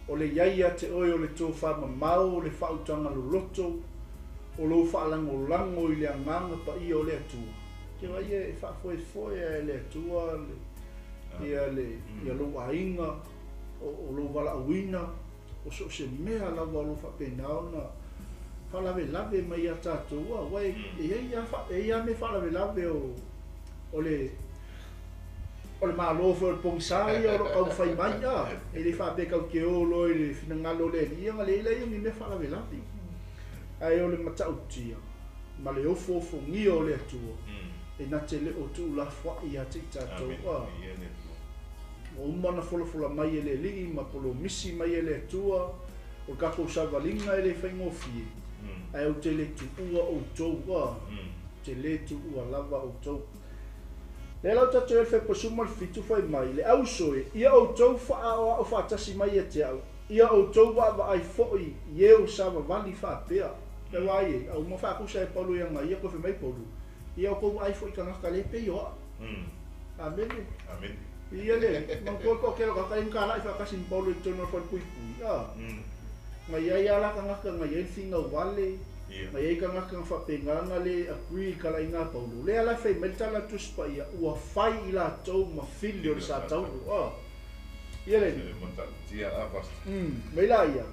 O le iai ia te oe o le tofamamao, o le faautaga loloto, o lou faalagolago i le Agaga Paia o le Atua. Ke vai e faafoefoe e le Atua ia le ia lou aiga, o lou valaauina, o so o se mea lava o lou faapena ona faalavelave mai ia tatou. Aua e iai lava mea faalavelave o le O le Malo foi o le pogisa ia o lo o taumafai mai a, e le faapea tatou te o loa i le finagalo o le Alii ia ona leai lea o ni mea faalavelave. Ae o le matautia ma le ofoofogia o le Atua e na te le o tuulafoai ia te i tatou a. Ua uma ona folafola mai e le Alii ma polomisi mai e le Atua o le tatou savaliga e le faigofie, ae ou te le tuua outou a, ou te le tuua lava outou. Lea la o tatou i ai le Fepuasumu ma le 7 fai mai, Le auso e, ia outou faaoao faatasi mai ia te au, ia outou vaavaai foi i e o savavali faapea. Pe ua ai e, a uma faatusa e Paulo ia na ia, koe fai mai Paulo, ia outou vaai foi i tagata le pei o a'u. Amene. Amene. Ia le, manatua le toatele o tagata lea na talai faatasi ma Paulo i totonu o le falepuipui, a. Na i ai lava la tagata na i ai le finau vale, na i ai tagata na faapena na le agree i le talaiga a Paulo. Lea la e fai mai le tala a le Tusi Paia, ua fai i latou ma fili o le Satauro. A. Ia le. Mai la ia,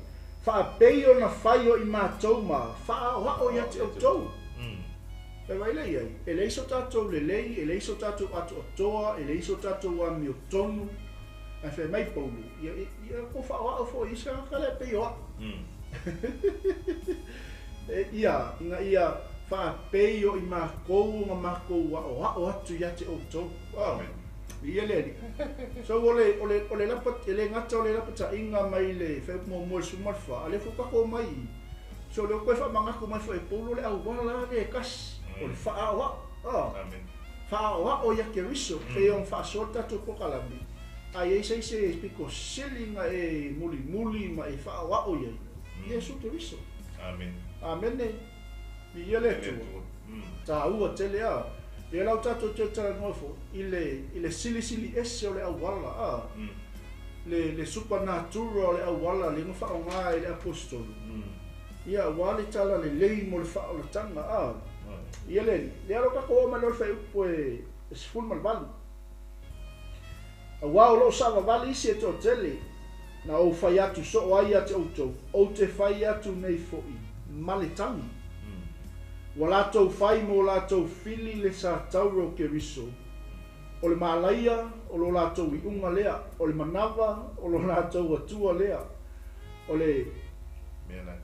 faapei ona fai o i matou ma faaoao ia te outou. E vaai lea i ai, e leai so tatou lelei, e leai so tatou atoatoa, e leai so tatou amiotonu. Ae fai mai Paulo, ia, ia kou faaoao foi i isi tagata lea pei o a'u. E, ia, ina ia faapei o i makou ona makou aoao atu ia te outou. Oh, ia le Alii. So o le, o le, o le lapa, e le gata o le lapataiga mai le fuaiupu muamua i le 14, a o lea foi ua tatou omai i i. So o lea ua toe faamanatu mai foi e Paulo le auala lea e tasi, o le faaoao. Oh. Faaoao ia Keriso, pei ona faasoa le tatou polokalame, a i ai se isi e pito sili na e mulimuli ma e faaoao i ai, Iesu Keriso. Amene. Viia le Atua. Taua tele a. Ia la ua tatou toe talanoa foi i le, i le silisili ese o le auala a. Le, le supernatural o le auala lea na faaaoga e le Aposetolo. Ia, aua le tala lelei mo le faaolataga a. Ia le, lea la ua tatou oo mai loa i le fuaiupu e 18. Aua o lo o savavali isi e toatele, na ou fai atu soo ai ia te outou, ou te fai atu nei foi, ma le tagi. Ua latou fai mo latou fili le satauro o Keriso, o le malaia o lo latou iuga lea, o le manava o lo latou atua lea, o le,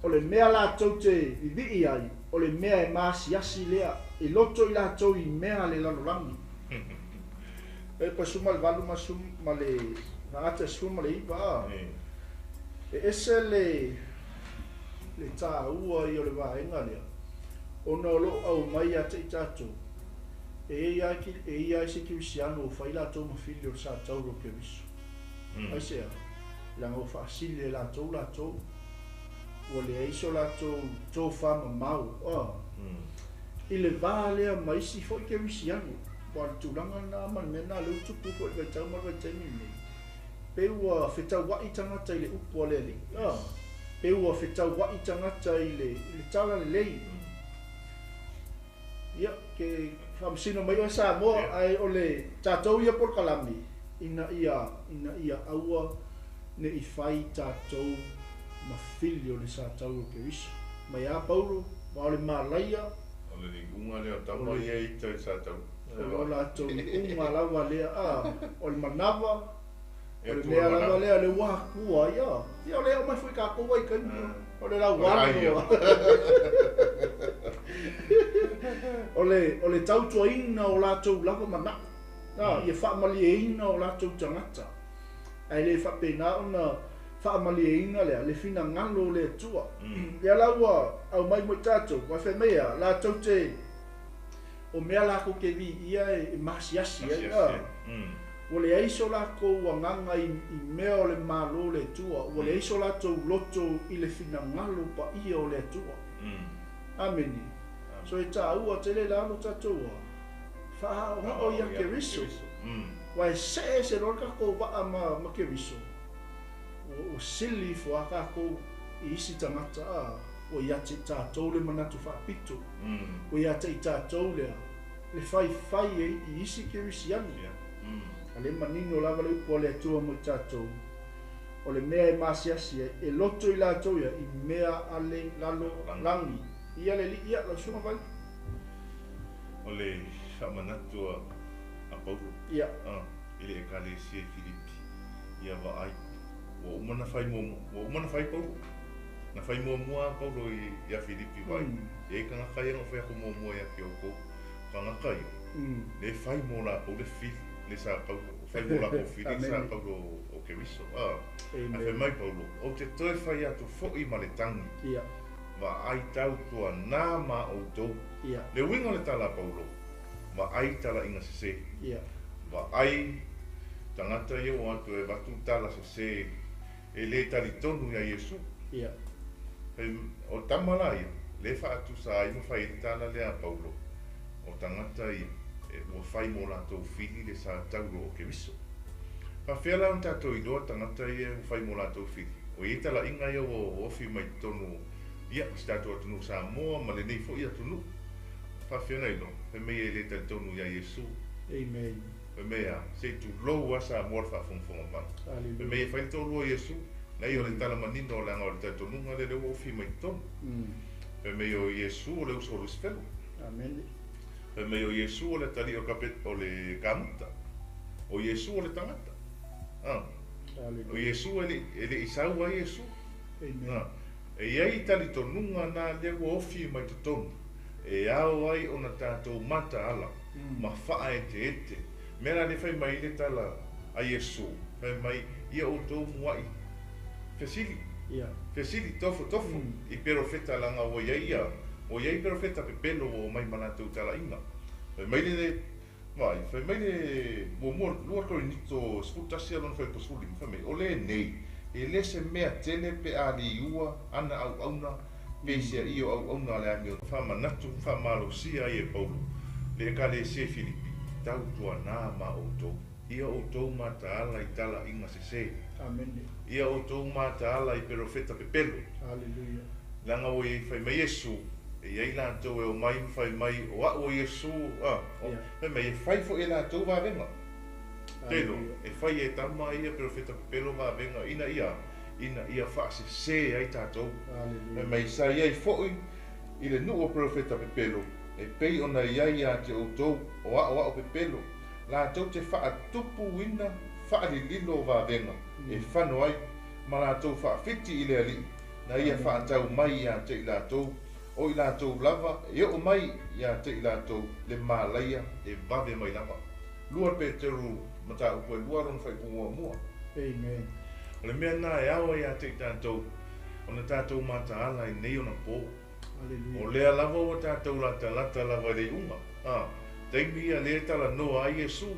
o le mea latou te vivii ai, o le mea e maasiasi lea, e loto i latou i mea a le lalolagi. E pa suma le valu ma ma le gata suma le iva a. E ese le le taua ia o le vaega lea ona o lo o aumai ia te i tatou e i ai e i ai isi kerisiano ua fai latou ma fili o le Satauro o Keriso. Aisea? Leaga ua faasili e latou latou ua leai so latou tofa mamao a. I le va lea ma isi foi kerisiano. Aua o le tulaga lena ma le mea lena lea ua tupu foi i le vaitau ma le vaitaimi lenei, pei ua fetauai tagata i le upu a le Alii, ā, pei ua fetauai tagata i le, i le talalelei. Ia, ke faamasino mai oe Samoa, ae o le tatou ia polokalame, ina ia, ina ia aua ne i fai tatou ma fili o le Satauro o Keriso. Mai a Paulo, aua o le malaia, O le iuga lea o tama ia e ita i Satauro. O lo latou iuga lava lea, a, o le manava, o le mea lava lea, o le ua akua ai, a. Ia, o lea e aumai foi tatou ai i taimi, o le laualo. O le, o le tautuaina o latou lava manao, a, ia faamalieina o latou tagata. Ae le faapena ona faamalieina lea, le finagalo o le Atua. Lea la ua aumai mo i tatou, aua fai mai a, latou te, o mea latou te viia e maasiasi ai, a. Ua leai so latou agaga i mea o le Malo o le Atua, ua leai so latou loto i le finagalo paia o le Atua. Amene. So e taua tele la lo tatou a faahaohao ia Keriso. Aua e see ese loa le tatou vaa ma Keriso, ua sili ifo lava tatou i isi tagata, a, ua ia te i tatou le manatu faapito, ua ia te i tatou lea le faifai i isi Kerisiano. A lea e manino lava le upu a le Atua mo i tatou, o le mea e maasiasi ai, e loto i latou ia i mea a le lalolagi. Ia le Alii, ia lau Susuga Vaili. O le faamanatu a Paulo. Ia. i le Ekalesia i Filipi, ia vaai, ua uma ona fai muamua, ua uma ona fai Paulo. Na fai muamua lava Paulo ia Filipi, vaai, e i ai tagata ia na ou fai atu muamua ia te outou, tagata ia, lea e fai mo latou le fili, le sa Paulo, fai mo latou fili le sa Paulo o Keriso. Ae fai mai Paulo, ou te toe fai atu foi ma le tagi, vaai tautuana ma outou. Le uiga o le tala a Paulo, vaai talaiga sese, vaai tagata ia ua atu e avatu tala sese e le talitonu ia Iesu. O tama la ia, le faatusa ai ma fai ai le tala lea a Paulo, o tagata ia ua fai mo latou fili le sa tauro o Keriso. Faafefea la ona tatou iloa tagata ia ua fai mo latou fili? O i ai talaiga ia ua ofi mai totonu ia si tatou atunuu Samoa ma lenei foi atunuu. Faafefea ona iloa? Fai mai e le talitonu ia Iesu. Amen. Fai mai a, se i tulou lava Samoa le faafogafoga mai. Fai mai e fai le toalua o Iesu. Leai o le tala manino leaga o le talitonuga lea lea ua ofi mai totonu. Fai mai o Iesu o le uso o Lusifelo. Amen. Fai mai o Iesu o le atalii o le o le kamuta. O Iesu o le tagata. O Iesu e le i sau ai Iesu. Amen. E i ai talitonuga na lea ua ofi mai totonu e ao ai ona tatou mataala ma faaeteete. Mea la lea fai mai le tala a Iesu, fai mai ia outou muai fesili, fesili tofotofo i perofeta leaga ua i ai ia, ua i ai perofeta pepelo ua omai ma latou talaiga. Fai mai le vaai, fai mai le muamua 2 Korinito 11 lona fuaiupu 15, fai mai o lenei e le se mea tele pe a liua ana auauna peiseai o auauna a le amio. Faamanatu faamalosia ai e Paulo le Ekalesia i Filipi, tautuana ma outou, ia outou mataala i talaiga sese. Amen. Ia outou mataala i perofeta pepelo. Hallelujah. Leaga ua i ai fai mai Iesu, e i ai latou e omai ma fai mai o a'u o Iesu, fai mai e fai foi e latou vavega. Telo, e fai e tama ia perofeta pepelo vavega ina ia faasese ai tatou. Fai mai sa i ai foi i le nuu o perofeta pepelo, e pei ona i ai ia te outou o a'oa'o pepelo, latou te faatupuina faalililo o vavega e fano ai ma latou faafiti i le alii, na ia faatau mai ia te i latou, o i latou lava e oo mai ia te i latou le malaia e vave mai lava. 2 Peteru mataupu e 2 lona fuaiupu muamua. Amen. O le mea na e ao ia te i tatou, ona tatou mataala i nei ona po. Hallelujah. O lea lava ua tatou latalata lava i le iuga. Taimi ia le talanoa ai Iesu.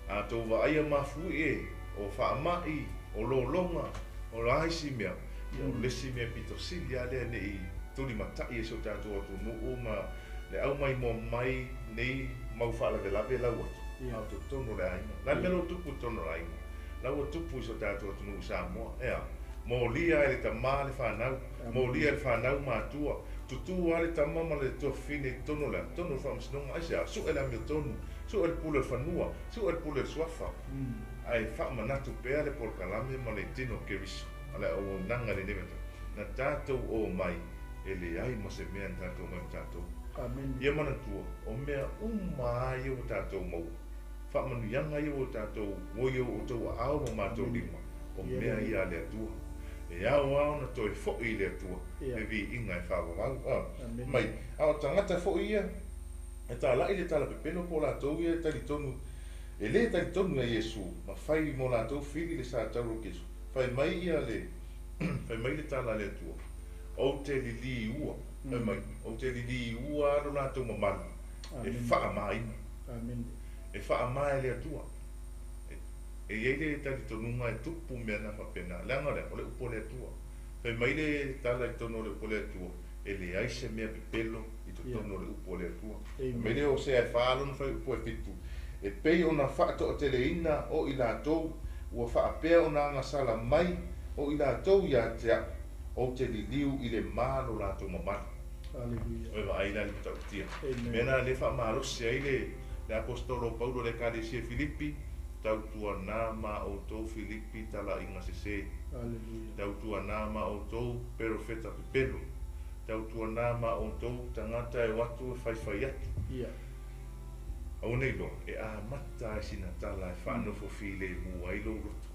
A tou vaaia mafui e, o faamai, o lologa, o la isi mea. Ia o le isi mea pito sili a lea nei tulimatai e si o tatou atunuu ma le au mai moa mai nei mau faalavelave lau atu. A o totonu o le aiga. La le mea lau tupu i totonu o le aiga. La ua tupu i si o tatou atunuu i Samoa. Ea, molia e le tamā le whanau, molia e le whanau matua, tutu a le tama ma le tuafafine i totonu o le totonu o le faamasinoga, aisea, sue le amiotonu, sue le pule o le fanua, sue le pule o le suafa. Ae faamanatu pea le polokalame ma le tino Keriso, a le auaunaga i lenei vaitau. Na tatou o mai, e leai ma se mea na tatou mai ma tatou. Amen. Ia manatua, o mea uma a ia ua tatou maua. Faamanuiaga ia ua tatou, ua ia outou aao ma matou lima, o mea ia a le Atua. E ao ao na toe foi i le Atua, le viiga e faavavau. Mai, a o tagata foi ia, e talai le tala pepelo po latou ia e talitonu, e le talitonu ia Iesu, ma fai mo latou fili le sa tauro o Iesu. Fai mai ia le, fai mai le tala a le Atua, ou te liliua, fai mai, ou te liliua lo latou mamalu, e faamaina. Amen. E faamae le Atua. E i ai le talitonuga e tupu mea na faapena. Leaga lea, o le upu o le Atua. Fai mai le tala i totonu o le upu o le Atua, e leai se mea pepelo i totonu o le upu o le Atua. Fai mai le Hosea e 4 lona fuaiupu e 7, e pei ona faatoateleina o i latou ua faapea ona agasala mai o i latou ia te a'u, ou te liliu i le ma lo latou mamalu. Hallelujah. Oe vaai la le matautia. Amen. Mea na le faamalosi ai le apostolo Paulo le Ekalesia Filipi, tautuana ma outou Filipi talaiga sese. Hallelujah. Tautuana ma outou perofeta pepelo. Tautuana ma outou tagata e o atu e faifai atu. Aua ne i iloa, e amata lava i sina tala e faanofo filemu ai lou loto.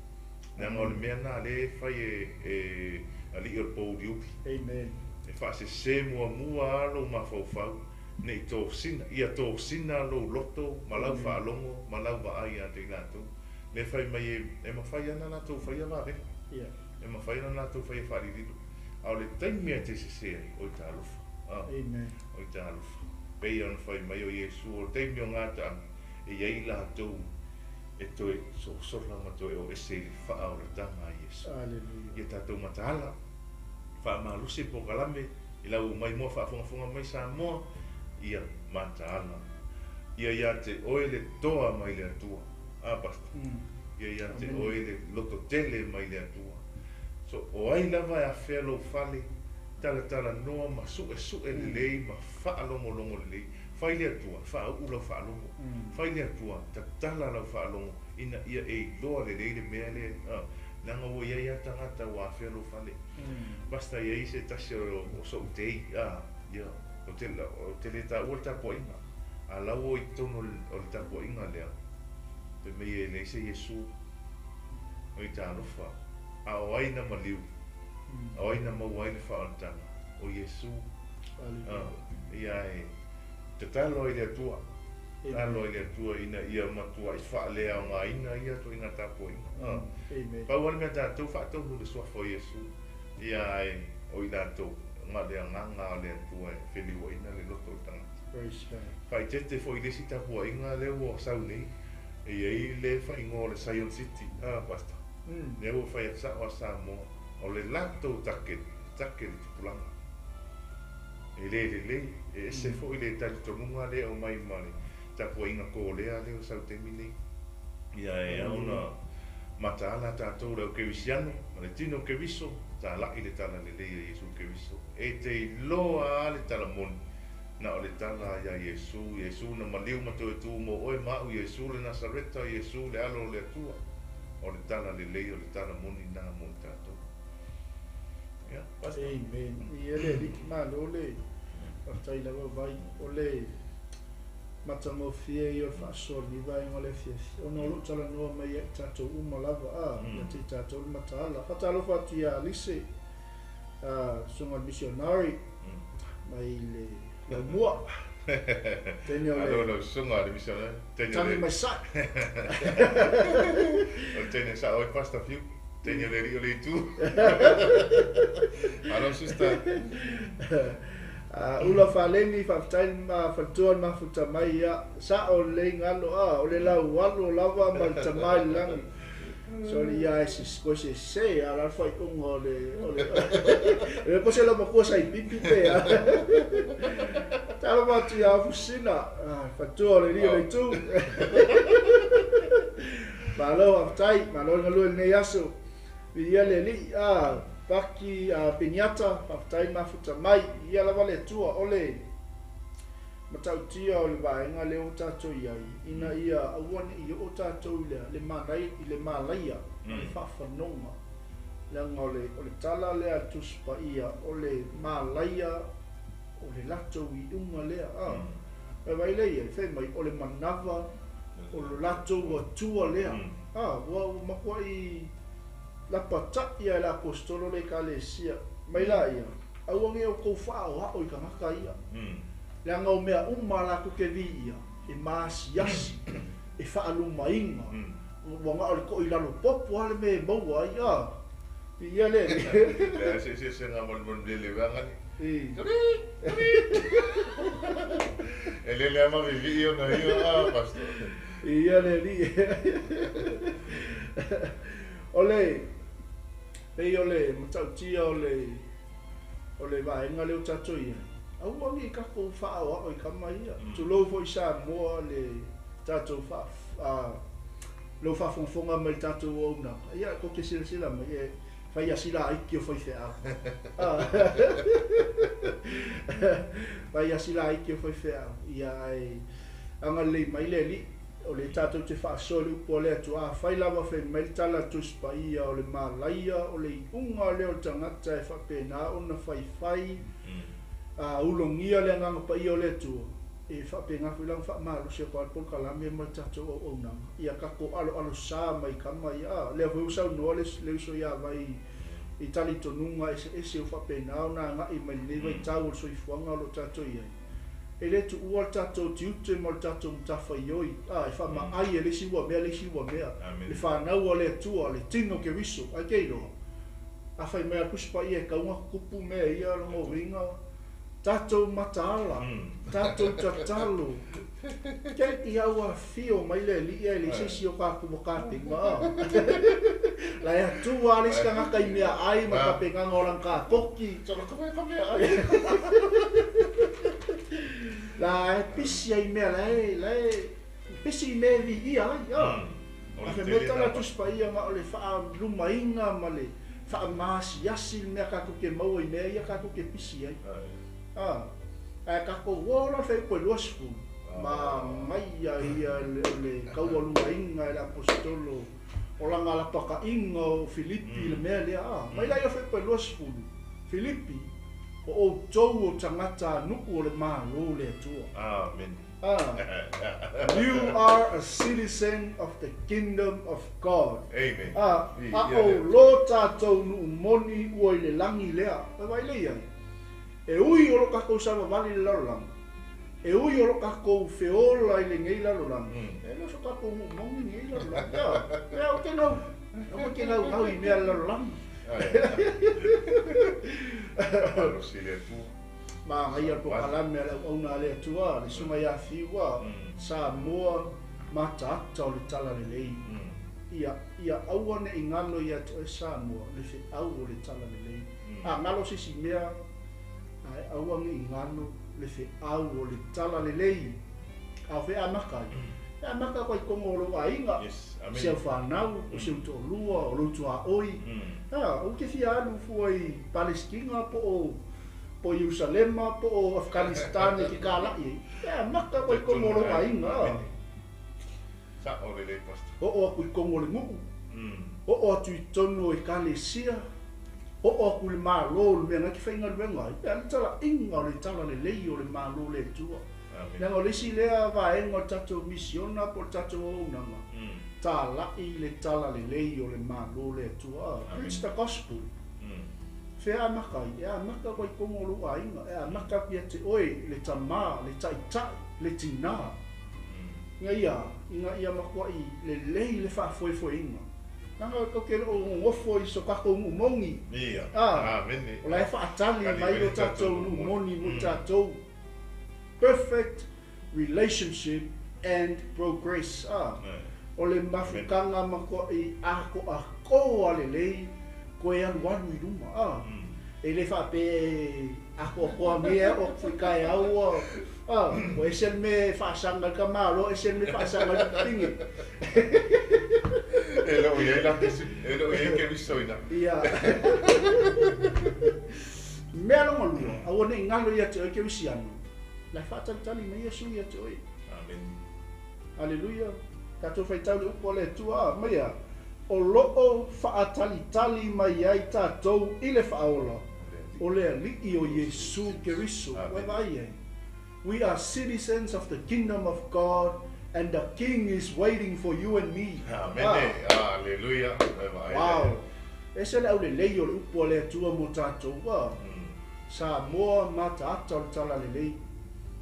Leaga o le mea lena lea e fai e e alii o le pouliuli. Amen. E faasese muamua lava lou mafaufau ne i tosina, ia tosina lou loto ma lau faalogo ma lau vaai ia te i latou. Lea e fai mai e, e mafai lava ona latou faia vavega. Yeah. E mafai ona latou faia faalililo. A o le taimi lava e te sese ai, oi talofa. Amen. Oi talofa. Pei ona fai mai o Iesu, o le taimi o gataaga, e i ai i latou e toe sosola ma toe o ese i le faaolataga a Iesu. Aleluia. Ia tatou mataala, faamalosi polokalame i lau omai moa faafogafoga mai Samoa, ia mataala. Ia ia te oe le toa mai le Atua. A, Pastor? Ia ia te oe le lototele mai le Atua. So, o ai lava e afea lou fale, talatalanoa ma suesue lelei ma faalogologo lelei. Fai le Atua, faauu lau faalogo. Fai le Atua, tatala lau faalogo ina ia e iloa lelei le mea lea, a, leaga ua i ai lava tagata ua afea lou fale. Pastor, e i ai se tasi o sou tei, a, ia, ou te, ou te le taua le tapuaiga, a la ua i totonu o le tapuaiga lea, fai mai e leai se Iesu. Oi talofa, a o ai na maliu? O ai na maua ai le faaolataga? O Iesu. Ia e tatalo ai le Atua, tatalo ai le Atua ina ia matuai faaleaogaina ia ituaiga tapuaiga. Pau lava le mea tatou faatonu le suafa o Iesu, ia ae o i latou, na o le agaga o le Atua e feliuaina le loto o le tagata. Faaeteete foi i le isi tapuaiga lea ua sau nei, e i ai le faaigoa o le Zion City, a Pastor? Lea ua fai atu sao a Samoa, o le latou take, take le tupulaga. E le lelei, e ese foi le talitonuga lea e aumai ma le tapuaiga kōlea lea ua sau i le taimi nei. Ia e ao ona mataala tatou le au kerisiano ma le tino Keriso, talai le tala lelei a Iesu Keriso. E te iloa lava le tala moni, na o le tala ia Iesu, Iesu na maliu ma toe tu mo oe ma au, Iesu le Nasareta, Iesu le Alo o le Atua. O le tala lelei o le tala moni na mo i tatou. Ia, Pastor. Amen. Ia le Alii, malo le faafetai lava Vai, o le matagofie ia o le faasoa i lenei vaega o le afiafi, ona o lo o talanoa mai ia i tatou uma lava, a, ia te i tatou le mataala. Faatalofa atu ia Alise, a, susuga i le missionary, mai le Laumua. Teine o le. Alo lau susuga le missionary. Teine Tagi mai sae. O le teine sao ai Pastor Fiu. Teine o le alii o le itu. Alo sister. Ula Faleni, faafetai le faletua le mafuta mai ia. Sao lelei galo a, o le lau alo lava ma le tama i le lagi. Soli ia e se koe sese a la le faaiuga o le o le le po se laumatua sa i pipi pe a. Talofa atu ia Fusina, faletua o le alii o le itu. Malo faafetai, malo le galue i lenei aso. Viia le Alii, a Paki a Peniata, faafetai mafuta mai. Viia lava le Atua, o le matautia o le vaega lea ua tatou i ai, ina ia aua ne i oo tatou i le, le manaia, i le malaia ma le faafanoga, leaga o le, o le tala lea a le Tusi Paia, o le malaia o le latou iuga lea, a. Vaivai lea i ai, fai mai, o le manava o lo latou Atua lea, a, ua, ua matuai lapatai lava e le Aposetolo le Ekalesia, mai laia, Aua ne i outou faaoao i tagata ia, leaga o mea uma a latou te viia, e maasiasi, e faalumaina, ua na o le toilalo popo lava le mea e maua ai, a, viia le Alii. Leai se eseesega ma le lele uaga nei. E lele lava ma vivii ona ia, a, Pastor. Viia le Alii. O le, pei o le matautia o le o le vaega lea ua tatou i ai, aua ne i tatou faaoao i tama ia. Tulou foi Samoa le tatou faa, lou faafogafoga mai i le tatou auaunaga, ia tou te silasila mai, e fai asi laiti o faifeau. Fai asi laiti o faifeau, ia ae agalelei mai le Alii. O lea tatou te faasoa i le upu a le Atua, afai lava fai mai le tala a Tusi Paia, o le malaia, o le iuga lea o le tagata e faapena ona faifai, a ulogia le Agaga Paia o le Atua, E faapena foi la ona faamalosi atu lava le polokalame ma le tatou auaunaga ia tatou aloalosā mai tama ia. A lea foi ua saunoa le le uso ia Vai i talitonuga eseese ua faapena ona agai mai lenei vaitau o le soifuaga o lo o tatou i ai. E le tuua le tatou tiute ma le tatou matafaioi, a e faamaai e le isi ua mea le isi ua mea. Le fanau a le Atua, le tino Keriso, ae ke iloa? A fai mai a le Tusi Paia e tau ona tutupu mea ia lona uiga, Tatou mataala, tatou tatalo, ke i au afio mai le Alii ae leai se isi o tatou ua tapena. La e atua lava le isi tagata i meaai ma tapenaga o lana kakoki. La e pisi ai i mea la e, la e pisi i mea e viia ai. A fai mai tala Tusi Paia na o le faalumaina ma le faamaasiasi le mea tatou te maua i mea ia tatou te pisi ai. A, ae tatou o la le fuaiupu e 20, manaia ia o le taualumaina e le Aposetolo o lana lapataiga o Filipi i le mea lea. A, mai la ia fuaiupu e 20, Filipi, o outou o tagatanuu o le Malo o le Atua. Amene. Ah, you are a citizen of the kingdom of God. Amen. Ah, a o lo tatou nuu moni ua i le lagi lea. E vaai lea i ai. E ui o lo tatou savavali i le lalolagi, e ui o lo tatou feola i lenei lalolagi, e le o so tatou nuu moni lenei lalolagi. Ah, e au te nau, aua e te naunau i mea a le lalolagi. Malosi le Atua. Manaia le polokalame a le auauna a le Atua, le Susuga ia Fiu, Samoa mataata o le Talalelei. Ia, ia aua ne i galo ia te oe Samoa le feau o le Talalelei. A galo se isi mea, ae aua ne i galo le feau o le Talalelei. A o fea e amata ai? E amata atu ai i totonu o lou aiga, si au fanau, o si ou toalua, o lou tuaoi. A, ou te fia alu fua i Palesitina po o po o Ierusalema, po o Afghanistan e te kālaʻi ai, e amata atu ai i totonu o lou aiga. Sao lelei, Pastor. Oo atu i totonu o le nuu, oo atu i totonu o ekalesia, oo atu i le Malo o le mea na e te faigaluega ai, e le talaiga o le talalelei o le Malo o le Atua. Leaga o le isi lea vaega o le tatou misiona po o le tatou auaunaga, talai le talalelei o le Malo o le Atua. Preach the gospel. Fea e amata ai? E amata atu ai i totonu o lou aiga, e amata atu ia te oe, le tamā, le taitai, le tinā. Ina ia, ina ia matuai lelei le faafoefoeina. Leaga tou te le o nonofo i so tatou nuu moni. A, o la e faatali mai lo tatou nuu moni mo tatou. Perfect relationship and progress. A, o le mafutaga matuai atoatoa lelei toe alualu i luma. A, e le faapea e atoatoa nei e oo atu foi taeao ua, a, ua ese le mea e faasaga i le tamaloa, ese le mea e faasaga i le pipine. E le o i ai la e le o i ai Keriso i ina. Ia. Mea lona lua, aua ne i galo ia te oe Kerisiano, la e faatalitali mai Iesu ia te oe. Amene. Aleluia! Tatou faitau le upu a le Atua, mai a, O lo o faatalitali mai ai tatou i le Faaola, o le Alii o Iesu Keriso. Ua vaai ai? We are citizens of the kingdom of God and the King is waiting for you and me. Amene! Aleluia! Ua vaai ai? Wow! Ese le aulelei o le upu a le Atua mo tatou, ua Samoa mataata o le Talalelei.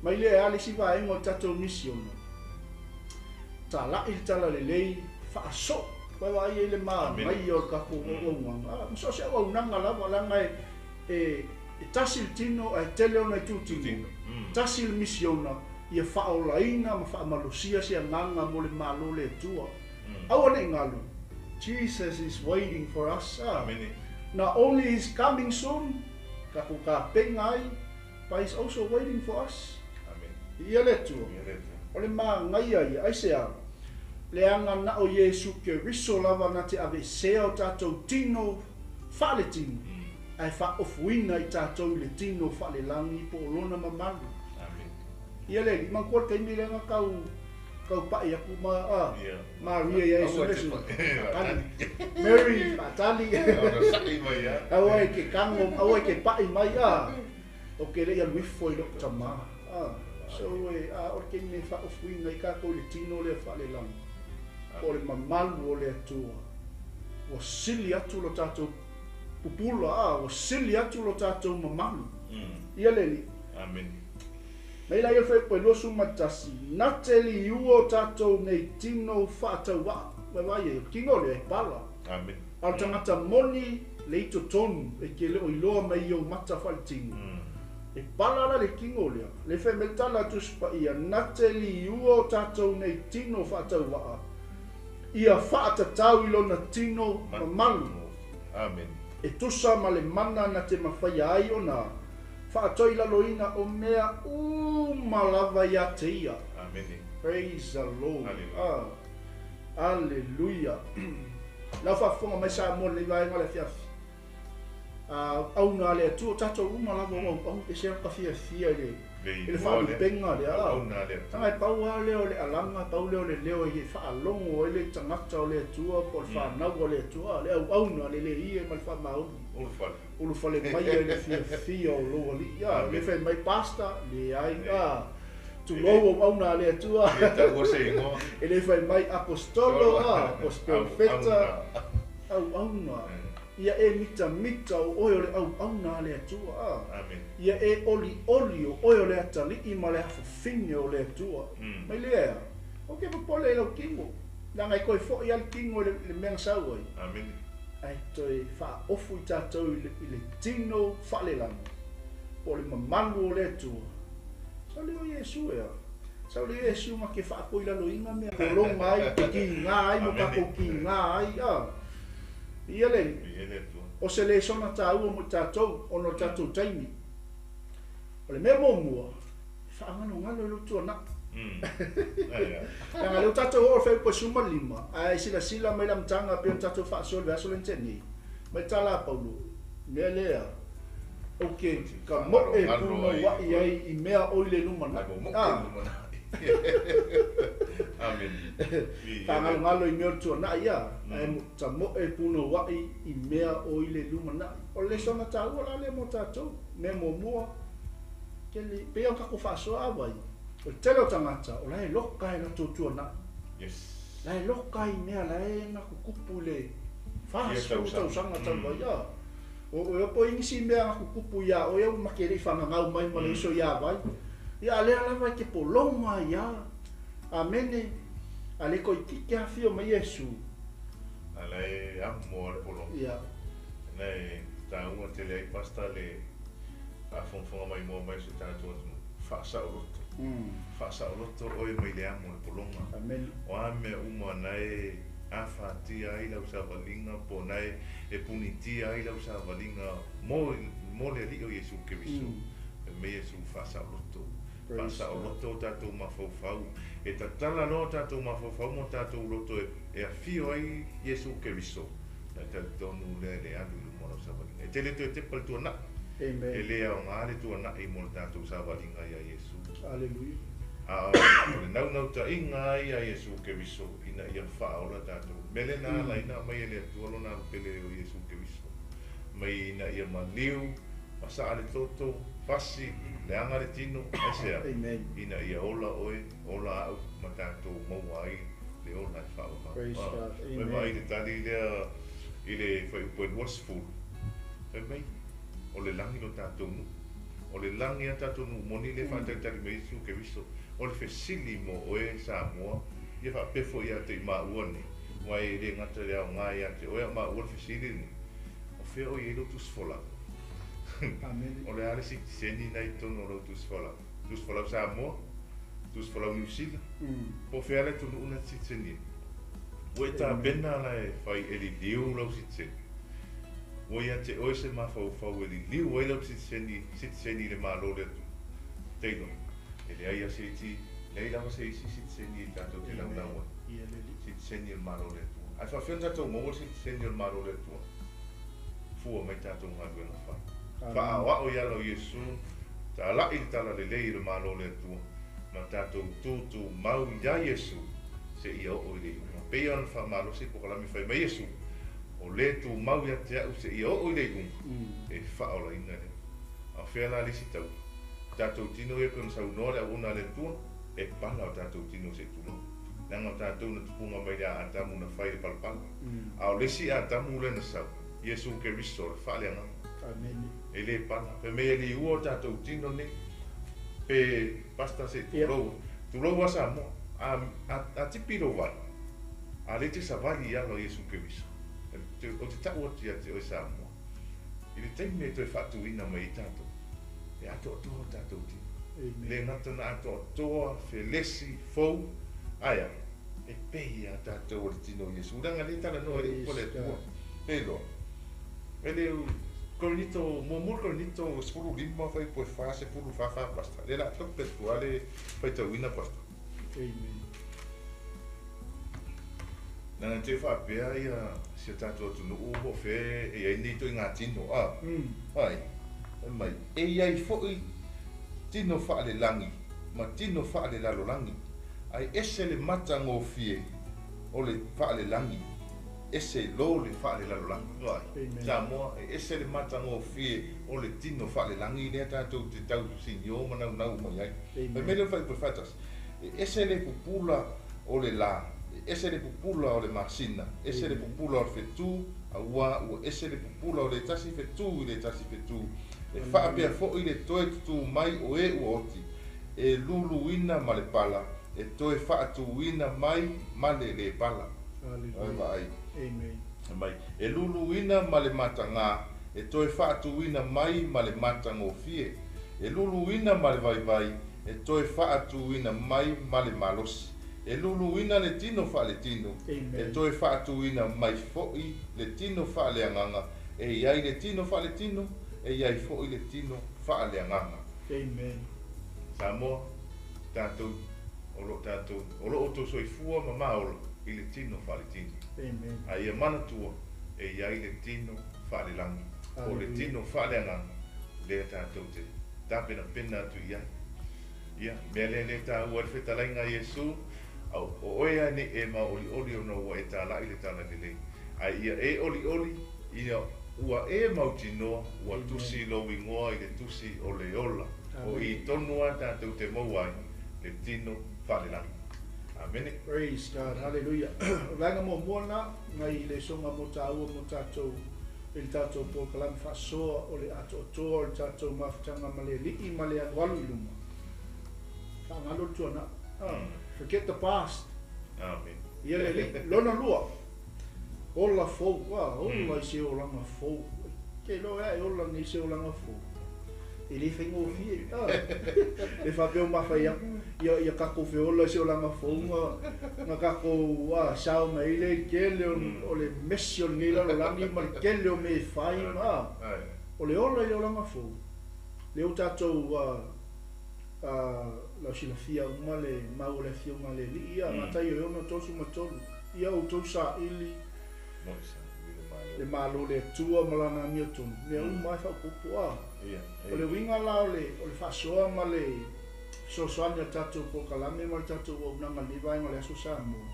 Mai lea a le isi vaega o le tatou misiona. Talai le talalelei faasoo. Ua vaai ai le manaia o le tatou auaunaga. A, ma so o se auaunaga lava, leaga e, e, e tasi le tino ae tele ona itutino. Tasi le misiona ia faaolaina ma faamalosia se agaga mo le Malo o le Atua. Aua ne i galo, Jesus is waiting for us. A, not only is coming soon, tatou tapena ai, But he's also waiting for us. Ia le Atua. O le manaia ia, aisea? Leaga na o Iesu Keriso lava na te aveesea o tatou tino faaletino, ae faaofuina i tatou i le tino faalelagi po o Lona mamalu. Ia le Alii, manatua le taimi lea na tau tau pai atu ma a Maria ia Iesu Iesu. Faatali. Mary, faatali. Aua e te kago, aua e te pai mai a. Ou te le i alu ifo i lou tamā. A. So e a o le taimi e faaofuina ai tatou i le tino lea faalelagi, po o le mamalu o le Atua, ua sili atu lo tatou pupula, a, ua sili atu lo tatou mamalu. Ia le Alii. Amene. Mai laia o le fuaiupu e 21, Na te liua o tatou nei tino faatauvaa. Vaavaai i ai, o le tino lea e pala. Amene. A o le tagata moni le ito tonu e te le o iloa mai i ou mata faaletino. E pala la le tino lea. Le fai mai le tala a Tusi Paia, Na te liua o tatou nei tino faatauvaa, ia faatatau i lona tino mamalu. Amene. E tusa ma le mana na te mafaia ai ona faatoilaloina o mea uma lava ia te ia. Amene. Praise the Lord. Hallelujah. Ah, Aleluia. Lau faafofoga mai Samoa i lenei vaega o le afiafi. A auauna a le Atua, o tatou uma lava o auauna, e ese lava ka fiafia i le i le faalupega lea. Auauna a le Atua. Leaga e pau lava lea o le alaga, pau lea o le leo e faalogo ai le tagata o le Atua po o le fanau a le Atua, le auauna, le leie ma le faamaoni. Ulufale. Ulufale mai ai le fiafia o lou alii. A, le fai mai pastor, leai, a, tulou auauna a le Atua. E le taua se igoa. E le fai mai apostolo, a, o se profeta, auauna. Ia e mitamita o oe o le auauna a le Atua, a. Amene. Ia e olioli o oe o le atalii ma le afafine o le Atua. Mai lea, aua ke popole i lau tino, leaga e toe foi lava le tino i le mea na sau ai. Amene. Ae toe faaofu i tatou i le tino faalelagi, po o le mamalu o le Atua. Sau lea o Iesu ea. Sau lea o Iesu na te faatoilaloina mea pologa ai, te kiga ai mo tatou kiga ai, a. Ia le Alii, o se lesona taua mo i tatou ona o le tatou taimi. O le mea muamua, e faagalogalo i lou tuanai. Leaga o lea ua tatou oo i le fuaiupu e 15, ae silasila mai le amataga pei ona tatou faasoa i le vaiaso lea na tea nei, mai le tala a Paulo, mea lea, ou te tamoe punouai ai i mea o i le lumanai. Faagalogalo i mea o le tuanai, a, ae tamoe punouai i mea o i le lumanai. O le lesona taua la lea mo tatou. Mea muamua, tele, pei ona tatou faasoa a vai, o le tele o tagata o la e loka e latou tuanai. Yes. La e loka i mea la e na tutupu i le 40 tausaga talu ai, a. O oe po i nisi mea na tutupu ia oe au ma te le i fagagau mai ma le uso ia vai. Ia a lea lava e te pologa ai a. Amene. A le toeitiiti afio mai Iesu. A la e amo a le pologa. Ia. Na e taua tele ai Pastor le faafogafoga maimoa mai o si o tatou atunuu. Faasaoloto. Faasaoloto oe mai le amo o le pologa. Amene. O a mea uma na e afatia ai lau savaliga po o na e punitia ai lau savaliga mo mo le Alii o Iesu Keriso. Fai mai Iesu, Faasaoloto. Faasaoloto o tatou mafaufau. E tatala loa o tatou mafaufau ma o tatou loto e afio ai Iesu Keriso, ona e talitonu lea e le alu i luma o lau savaliga. E te le toe tepa i le tuanai. Amen. E le aoga le tuanai mo le tatou savaliga iā Iesu. Aleluia. A o le naunautaiga lava ia a Iesu Keriso ina ia faaola tatou. O le mea lea na ala ai ona aumai e le Atua Lona Alupele o Iesu Keriso mai ina ia maliu ma saa le toto, fasi, leaga le tino, aisea? Amen. Ina ia ola oe, ola au ma tatou maua ai le ola e faaauau. Praise God. Ua Amen. vaai i le tali lea i le fuaiupu e 20, fai mai, o le lagi lo tatou nuu. O le lagi a tatou nuu moni lea e faatalitali mai ai Iesu Keriso. O le fesili mo oe Samoa, ia faapea foi ia te i maua nei, aua e le gata i le aoga ia te oe a o maua le fesili lenei, o fea o i ai lou tusi folau? Amene. O le a le sitiseni na i totonu o lou tusi folau? Tusi folau Samoa? Tusi folau Niu Sila? Po o fea le atunuu na te sitiseni ai? Ua e tapena la e fai e liliu lau sitiseni. Ua ia te oe se mafaufau e liliu ai lau sitiseni, sitiseni i le Malo o le Atua. Taylor, E leai a se isi, leai lava se isi sitiseni e tatou te laulau ai. Sitiseni o le Malo o le Atua. Ae faapefea ona tatou maua le sitiseni o le Malo o le Atua? Fua mai tatou galuega fai. Faaoao i ala o Iesu, talai le talalelei i le Malo o le Atua, ma tatou tutumau iā Iesu seia oo i le iuga. Pei ona faamalosi le polokalame fai mai Iesu, O le tumau ia te a'u seia oo i le iuga, e faaolaina lea. A o fea la le isi taua? tatou tino ia pei ona saunoa le auauna a le Atua, e pala o tatou tino se i tulou. Leaga o tatou na tupuga mai le Atamu na fai le palapala. A o le isi Atamu lea na sau, Iesu Keriso, o le faaleagaga. Amene. E le pala. Fai mai e liua o tatou tino nei. Pe pastor se i tulou. Tulou lava Samoa. A, a, a tipi lou vai, a lea e te savali i ala o Iesu Keriso, ou te tau atu ia te oe Samoa, i le taimi e toe faatuina mai ai tatou, e atoatoa o tatou tino. Le gata na atoatoa, felesi, fou, ae a? E pei lava tatou o le tino o Iesu. Leaga lea e talanoa i upu a le Atua. Pe iloa. E le Korinito, muamua Korinito 15 fuaiupu e 44 fa pastor. Lea o le a tope atu lava le faitauina pastor. Amen. Leaga e te faapea ia si o tatou atunuu po o fea e i ai nei ituaiga tino, a? Ai, fai mai, e i ai foi tino faalelagi ma tino faalelalolagi, ae ese le matagofie o le faalelagi, ese lo le faalelalolagi. Vaai, Samoa, e ese le matagofie o le tino faalelagi lea tatou te tau sinio ma naunau mai ai. Fai mai lea o le fuaiupu e 41, E ese le pupula o le lā, e ese le pupula o le masina, ese le pupula o le fetū, auā ua ese le pupula o le tasi fetū i le tasi fetū. E faapea foi le toe tutū mai o e ua oti, e luluina ma le pala, e toe faatūina mai ma le lē pala. Oi vaai. Mai, e luluina ma le matagā, e toe faatūina mai ma le matagofie, e luluina ma le vaivai, e toe faatūina mai ma le malosi, e luluina le tino faaletino, e toe faatūina mai foi le tino faaleagaga, e i ai le tino faaletino, e i ai foi le tino faaleagaga. Amen. Samoa, tatou, o lo tatou, o lo outou soifua ma maola i le tino faaletino. Amen. A ia manatua, e i ai le tino faalelagi, po o le tino faaleagaga, lea tatou te tapenapena atu i ai. Ia, mea lea lea e taua ai le fetalaiga a Iesu, o oe lava nei e maolioli ona ua e talai le talalelei, ae ia e olioli ina ua e mautinoa ua tusi lou igoa i le tusi o le ola, o i tonu lava tatou te maua ai le tino faalelagi. Amene. Praise God, hallelujah. O le vaega muamua lena, nai lesoga mo tāua mo tātou i le tātou polokalame faasoa o le atoatoa o le tātou mafutaga ma le Alii ma le alualu i luma. Faagalo le tuanai. Ah, forget the past. Amen. Ia le Alii. Lona lua, ola fou. Ah, ola i se olaga fou. Ke iloa ea e ola nei se olaga fou. E le faigofie. Ah, e faapea o mafai aku ia, ia kakou feola i se olaga fou na, na kakou ah, sao mai ai lea i le tele o, o le mesi o lenei lalolagi ma le tele o mea e fai ma, ah, o le ola i le olaga fou. Lea ua tatou ah, lau silafia uma le mau o le Afioga a le Alii, ia, Mataio e 6:33, Ia outou saili le Malo o le Atua ma Lana amiotonu, mea uma lava e faaopoopo. A o le uiga la o le o le faasoa ma le fesoasoani a le tatou polokalame ma le tatou auaunaga i lenei vaega o le Aso Samoa,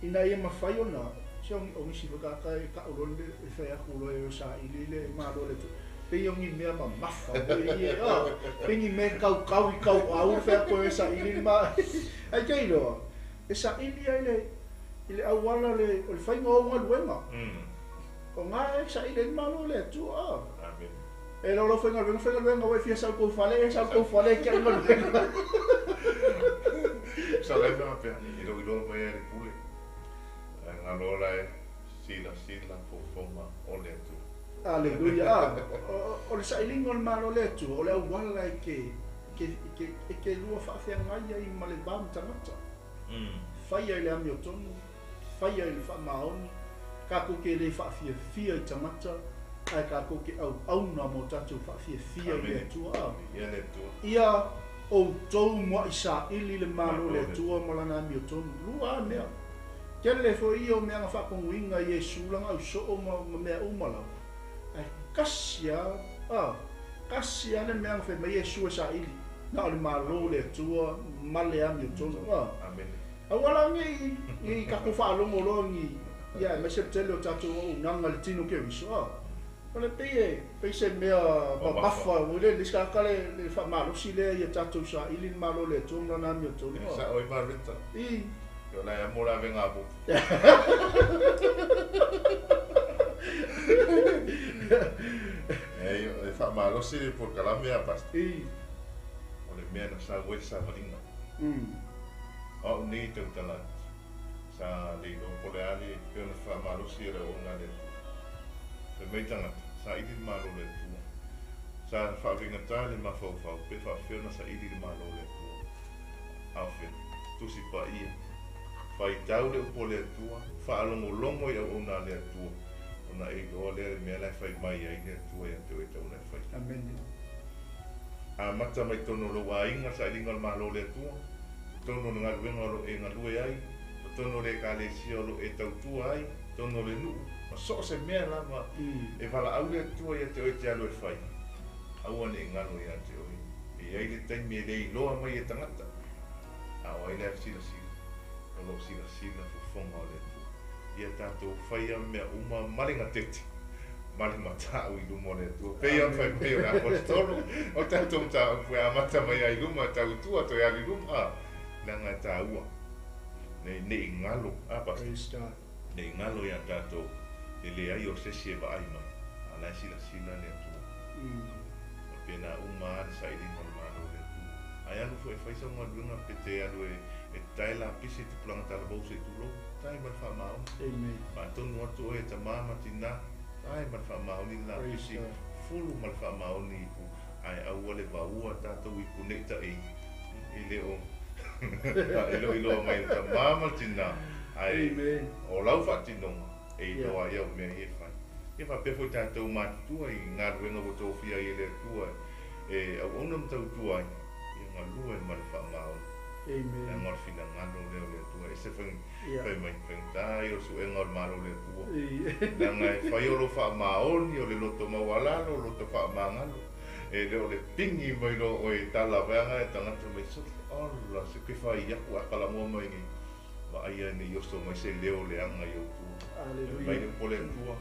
ina ia mafai ona, se o nisi foi tagata e tau loa le fai atu loa e saili le Malo o le Atua, pei o ni mea mamafa foi ia, a, pei ni mea e kaukau i kauaʻau le fai atu e saili le ma, ae te iloa, e saili ai le, i le auala o le, o le faiga o au galuega. O na e saili ai le Malo o le Atua, a. E lau lau faigaluega, faigaluega ua e fia sau i kou fale, e sau i kou fale e tiai galuega. Sa lai faapea, e lou iloa mai ai le pule, ae galo la e silasila fofoga o le Atua. Aleluia! A, o le sailiga o le Malo o le Atua, o le auala e te, e te, e te lua faafeagai ai ma le va ma tagata. Faia i le amiotonu, faia i le faamaoni, tatou te le faafiafia i tagata, ae tatou te auauna mo tatou faafiafia i le Atua. A, ia outou muaʻi saili le Malo o le Atua ma Lana amiotonu. Lua lava mea. Tele foi ia o mea na faatonuina e Iesu lana ausoo ma mea uma lava, ae tasi lava, a, tasi lava le mea na fai mai Iesu e saili, na o le Malo o le Atua ma le amiotonu. A, aua la nei, nei tatou faalogo loa ni, ia aemaise le tele o tatou auaunaga i le tino Keriso, a. O le pei e pei se mea mamafa foi lele i le isi tagata le faamalosi lea ia tatou saili le Malo o le Atua ma Lana amiotonu. E sao ai Mareta. I. O la e amo le avega a popo. Leai, e faamalosi le polokalame a Pastor. I. O le mea na sau ai le savaliga. O au nei e tautala atu. Sa le iloa po o le a le pei ona faamalosi e le auauna a le Atua. Fai mai tagata, saili le Malo o le Atua. Sa faavaigata le mafaufau pe faafefea ona saili le Malo o le Atua. A o fea? Tusi Paia. Faitau le upu a le Atua, faalogologo i auauna a le Atua, ona e iloa lea le mea la e fai mai ai le Atua ia te oe e tatau ona e faia. Amene. Amata mai totonu o lou aiga le sailiga o le Malo o le Atua, totonu o le galuega o lo o e galue ai, totonu o le Ekalesia o lo o e tautua ai, totonu o le nuu, ma so o se mea lava e valaau le Atua ia te oe e te alu e fai, aua ne i galo ia te oe. E i ai le taimi e le iloa mai e tagata, a o ai la e silasila? O lo o silasila fofoga o le Atua. Ia tatou faia mea uma ma le gatete, ma le matau i luma o le Atua. Pei ona fai mai o le Aposetolo, o tatou mataupu e amata mai lava i luma, tau i tua, toe alu i luma, a, leaga e taua. Ne, ne i galo, a Pastor? Praise God. Ne i galo ia tatou le leai o se isi e vaai mai, a o la e silasila le Atua. Faapena uma lava le sailiga o le Malo o le Atua. Ae alu foi e fai sau galuega pe te alu e tae lapisi i tupulaga talavou se i tulou, tae ma le faamaoni. Amen. Faatonu atu oe e tama ma tina, tae ma le faamaoni le lapisi, fulu ma le faamaoni ipu, ae aua le vaua tatou ipu nei taei, e le o iloiloa mai e le tama ma le tina, ae o lau faatinoga e iloa ai au mea ia e fai. Ia faapea foi tatou matutua i galuega ua tofia ai e le Atua e auauna ma tautua ai, ia galue ma le faamaoni. Amen. Leaga o le finagalo lea o le Atua, e ese fai, fai mai, faigata ia o le suega o le Malo o le Atua. Leaga e fai o lou faamaoni, o le loto maualalo, o loto faamagalo, e le o le pigi mai loa oe i tala vaeaga e tagata mai sole, ola se ke fai aku a kalamoa mai nei. Vaaia ne i oso mai se leo leaga i ou tua. Aleluia. Mai le upu a le Atua,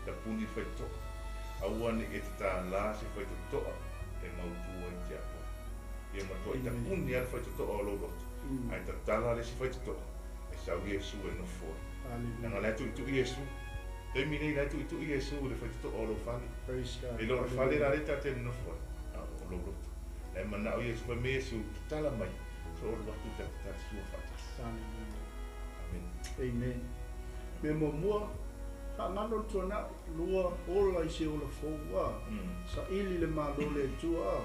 tapuni le faitotoa. Aua ne i e tatala se faitotoa e mautu ai tiakono. Ia matuai tapuni lava le faitotoa o lou loto, ae tatala le isi faitotoa e sau Iesu e nofo ai. Aleluia. Leaga o la e tuitui Iesu. Taimi nei la e tuitui Iesu i le faitotoa o lou fale. Praise God. E le o le fale la lea ta te nonofo ai, a o lou loto. La e manao Iesu, fai mai Iesu, tatala mai, so o alu atu ta te sua faatasi. Aleluia. Amen. Amen. Mea muamua, faagalo le tuanai, lua, ola i se ola fou, a. Saili le Malo o le Atua, a.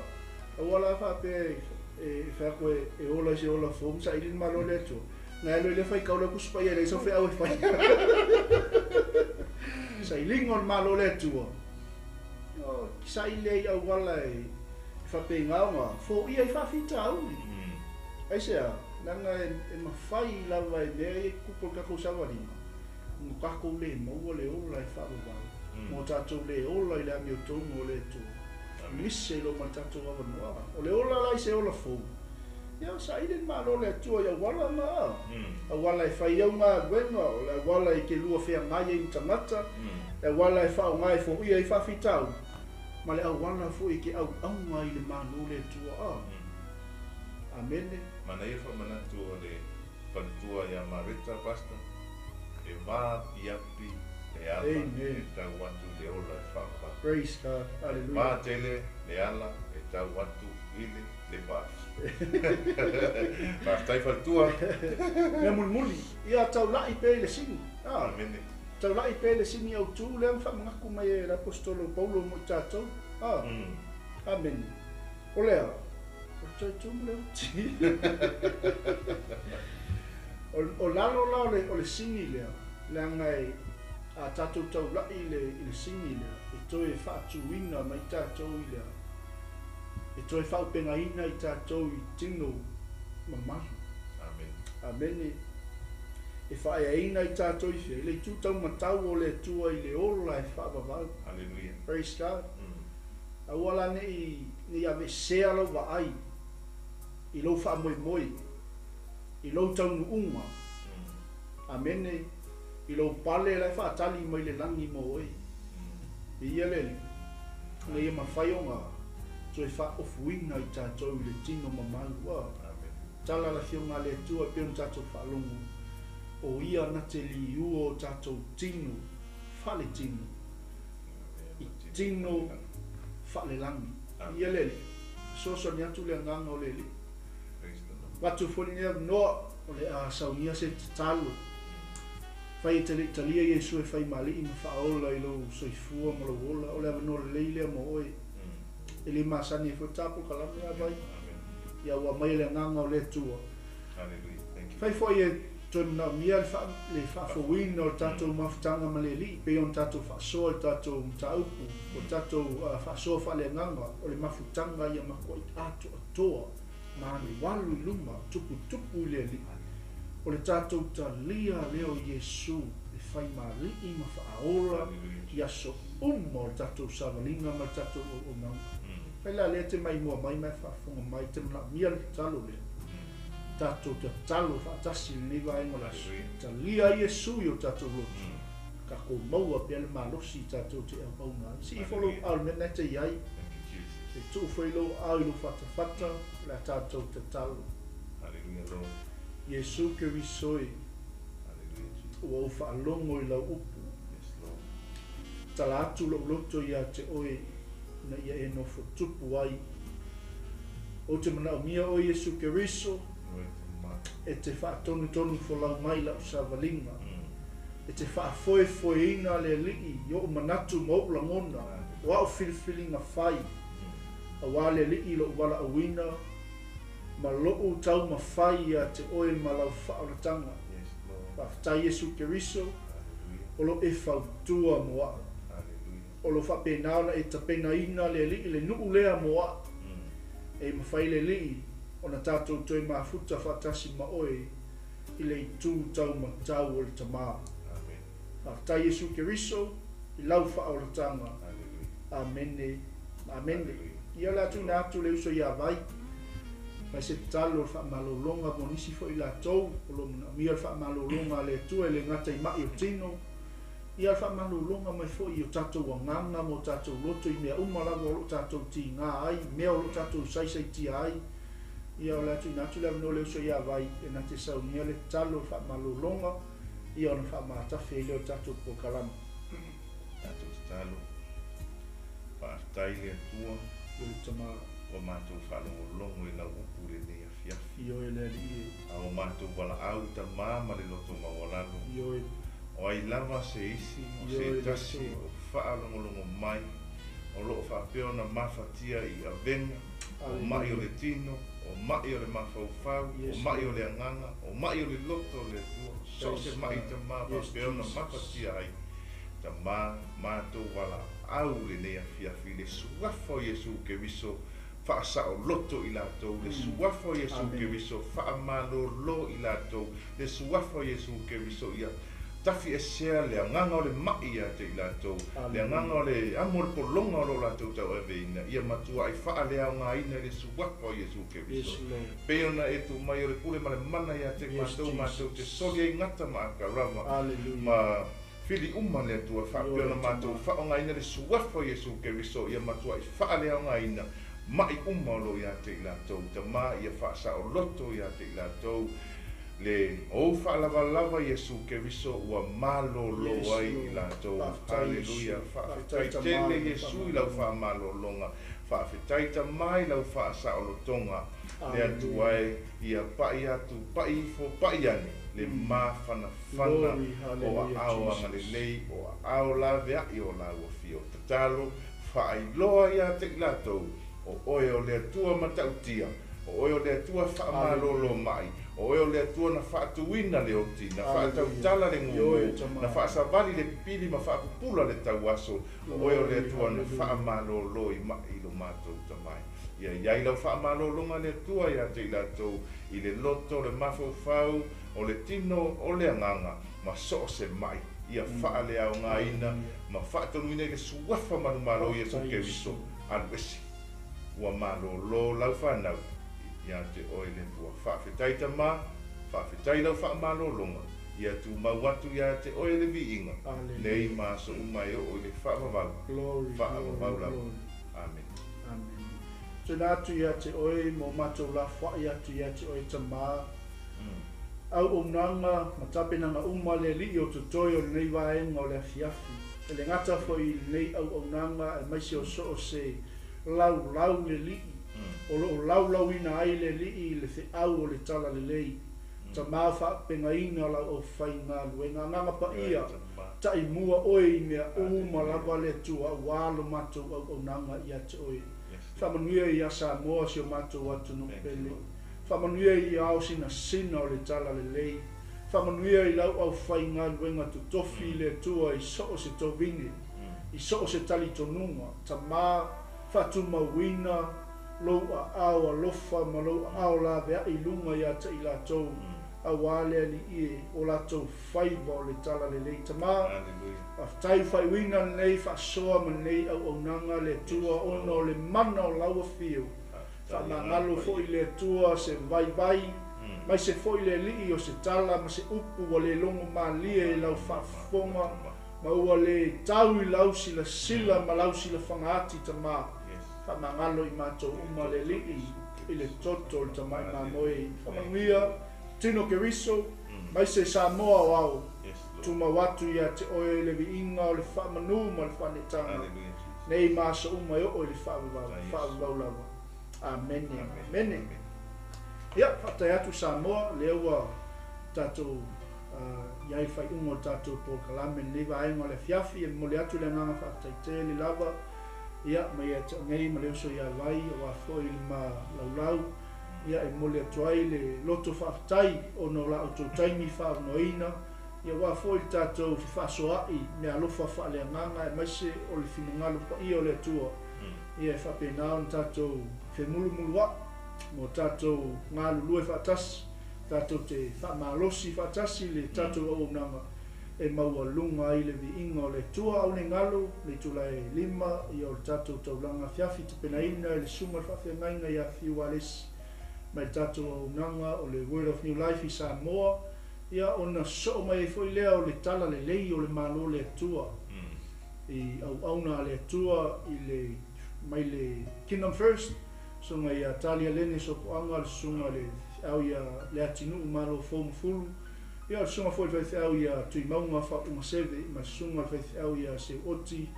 Aua la faapea e fai atu e ola i se ola fou ma saili le Malo o le Atua. Na alu i le faitau le Tusi Paia e leai sau feau e fai. Sailiga o le Malo o le Atua. O, saili ai i auala e faapena ona foia ai faafitauli. Aisea? Leaga e mafai lava e mea ia e tutupu o le tatou savaliga, ona tatou le maua le ola e faavavau, ma tatou le ola i le amiotonu o le Atua. Misi ai loa ma le tatou avanoa. O le ola la i se ola fou, ia saili le Malo o le Atua i auala na, auala e fai au galuega, o le auala e te lua feagai ai ma tagata, le auala e faaaoga e foia ai faafitauli, ma le auala foi e te auauga ai i le Malo o le Atua. Amene. Manaia faamanatu o le faletua ia Mareta Pastor, e vaapiapi le ala Amen. e tau atu i le ola e faavavau. Praise God. E Hallelujah. va tele le ala e tau atu i le lepa afi. Faafetai faletua. Mea mulimuli, ia taulai pea i le sini. Ah, Amene. taulai pea i le sini autu lea na faamanatu mai e le Aposetolo Paulo mo i tatou. Ah, amene. O lea, o le toe tumu le oti. O lalo la o le sini lea, leaga e a tatou taulai i le sini lea, e toe faatuina mai tatou i lea, e toe faaupegaina i tatou i tino mamalu. Amen. Amene. E faaeaina i tatou i fea, i le itu taumatau o le Atua i le ola e faavavau. Hallelujah. Praise God. Aua la nei avesea lau vaai i lou faamoemoe, i lou taunuuga. Amene. I lou pale la e faatali mai le lagi mo oe. Viia le Alii, ina ia mafai ona toe faaofuina i tatou i le tino mamalu. Ua tala le Afioga a le Atua e pei ona tatou faalogo, o Ia na te liua o tatou tino faaletino i tino faalelagi. Viia le Alii, fesoasoani atu le Agaga o le Alii. Avatu foi lenei avanoa o le a saunia se tatalo. Fai e te le i talia Iesu e fai ma Alii ma Faaola i lou soifua ma lou ola, o le avanoa lelei lea mo oe. E le masani ai foi ta polokalame a vai. Ia ua aumai e le Agaga o le Atua. Fai foi e toe manaomia le faafouina o le tatou mafutaga ma le Alii, pei ona tatou faasoa i le tatou mataupu, o le tatou faasoa faaleagaga, o le mafutaga ia matuai atoatoa ma alualu i luma, tuputupu i le Alii. O le tatou talia lea o Iesu e fai ma Alii ma Faaola i aso uma o le tatou savaliga ma le tatou auaunaga. Fai la lea te maimoa mai ma e faafofoga mai, te manaomia le tatalo lea. Tatou tatalo faatasi i lenei vaega o le aso. Talia Iesu i o tatou loto. Tatou maua pea le malosi tatou te auauna ai. Sii ifo lou aao i le mea lena e te i ai. E tuu foi lou aao i lou fatafata, o le a tatou tatalo. Iesu Keriso e, ua ou faalogo i lau upu. Tala atu lou loto ia te oe, ina ia e nofo tupu ai. Ou te manaomia oe Iesu Keriso, e te faatonutonu folau mai lau savaliga. E te faafoefoeina le Alii i oʻu manatu ma oʻu lagona, o aʻu filifiliga fai, auā le Alii i loʻu valaauina ma loʻu taumafai ia te oe ma lau faaolataga. Faafetai Iesu Keriso, o lo e fautua mo aʻu. O lo faapena ona e tapenaina le Alii le nuu lea mo aʻu. E mafai le Alii ona tatou toe mafuta faatasi ma oe i le itu taumatau o le Tama. Faafetai Iesu Keriso i lau faaolataga. Amene. Amene. Ia o le a tuuina atu le uso ia Vai. Fai se tatalo o le faamalologa mo nisi foi latou o lo o manaomia le faamalologa a le Atua e le gata i maʻi o tino, ia le faamalologa mai foi i o tatou agaga ma o tatou loto i mea uma lava o lo o tatou tiga ai, mea o lo o tatou saisaitia ai. Ia o le a tuuina atu le avanoa i le uso ia Vai e na te saunia le tatalo o le faamalologa ia ona faamatafe ai lea o le tatou polokalame. Tatou tatalo. Faafetai le Atua. I le Tama. Ua matou faalogologo i lau upu i lenei afiafi. Ioe le Alii e. A ua matou valaau Tama ma le loto maualalo. Ioe. O ai lava se isi, o se tasi o faalogologo mai, o lo o faapea ona mafatia i avega, o maʻi o le tino, o maʻi o le mafaufau, o maʻi o le agaga, o maʻi o le loto o le Atua, so o se maʻi Tama faapea ona mafatia ai, Tama, matou valaau lenei afiafi i le Suafa o Iesu Keriso faasaoloto i latou, le Suafa o Iesu Keriso faamalolo i latou, le Suafa o Iesu Keriso ia tafiesea le agaga o le maʻi ia te i latou, le agaga o le amo o le pologa o lo o latou tauaveina, ia matuai faaleaogaina i le Suafa o Iesu Keriso. Pei ona e tuu mai o le pule ma le mana ia te matou, matou te soli ai gata ma akarava, ma fili uma le Atua, faapea ona matou faaaogaina le Suafa o Iesu Keriso ia matuai faaleaogaina maʻi uma o lo o ia te i latou. Tama ia faasaoloto ia te i latou le ou faalavalava Iesu Keriso ua malolo ai i latou. Haleluia. Faafetai tele Iesu i lau faamalologa. Faafetai Tama i lau faasaolotoga. Le Atua e, ia paʻi atu, paʻi ifo, paʻi ane le mafanafana o aao agalelei, o aao laveai o lau afio. Tatalo, faailoa ia te i latou, o oe o le Atua matautia, o oe o le Atua faamalolo mai, o oe o le Atua na faatuina le oti, na faatautala le gugu, na faasavali le pipili ma faapupula le tauaso, o oe o le Atua na faamalolo i maʻi i lo matou tamai. Ia iai lau faamalologa le Atua ia te i latou i le loto, le mafaufau, o le tino, o le agaga, ma so o se maʻi, ia faaleaogaina ma faatonuina i le Suafa manumalo o Iesu Keriso, alu ese. Ua malolo lau fanau ia te oe le Atua. Faafetai Tama, faafetai lau faamalologa Ia tumau atu ia te oe le viiga, nei ma aso uma e oo i le faavavau, faavavau lava. Amene. Amene. Tuuina atu ia te oe ma o matou lafoai atu ia te oe Tama, auaunaga ma tapenaga uma a le Alii o totoe o lenei vaega o le afiafi. E le gata foi i lenei auaunaga aemaise o so o se laulau le Alii o lo o laulauina ai le Alii i le feau o le Talalelei. Tama faapegaina lau aufaigaluega. Agaga Paia, taimua oe i mea uma lava le Atua aua lo matou auaunaga ia te oe. Faamanuia ia Samoa si o matou atunuu pele. Faamanuia i ao sinasina o le Talalelei. Faamanuia i lau aufaigaluega totofi i le Atua i so o se tovine, i so o se talitonuga. Tama, faatumauina lou aao alofa ma lou aao laveai i luga ia te i latou, auā le Alii e, o latou faiva o le Talalelei. Tama, faafetai ua faaiuina lenei faasoa ma lenei auaunaga, le Atua, ona o le mana o lau Afio. Faamagalo foi le Atua se vaivai, maise foi le Alii o se tala ma se upu ua le logo malie i lau faafofoga ma ua le tau i lau silasila ma lau silafaga ati, Tama. Faamagalo i matou uma le Alii i le toto o le Tamai Mamoe. Faamanuia Tino Keriso, maise Samoa o ao, tumau atu ia te oe le viiga o le faamanu ma le faanetaga, nei ma aso uma e oo i le faavavau, faavavau lava. Amene. Amene. Ia, faafetai atu Samoa, lea ua tatou i ai faaiuga o le tatou polokalame lenei vaega o le afiafi. E momoli atu le agaga faafetai tele lava, ia, mai ia te au nei ma le uso ia Vai, aua foi le ma laulau, ia, e momoli atu ai le loto faafetai ona o la outou taimi faaavanoaina, ia, aua foi le tatou fefaasoaai meaalofa faaleagaga aemaise o le finagalo paia o le Atua, ia, e faapena ona tatou femulumuluai mo tatou galulue faatasi, tatou te faamalosi faatasi le tatou auaunaga e maualuga ai le viiga o le Atua. Aua ne i galo le itula e 5, ia, o le tatou taulaga afiafi tapenaina e le susuga i le faafeagaiga ia Fiu Alesi mai le tatou auaunaga o le Word of New Life i Samoa, ia, ona sosoo mai ai foi lea o le Talalelei o le Malo o le Atua i auauna a le Atua i le mai le Kingdom First, susuga ia Talia Lene Sopoaga, le susuga le feau ia Leatinuu Malo Fou ma Fulu, ia, o le susuga foi le faifeau ia Tuimauga Faauuga Seve ma le susuga le faifeau ia Seuoti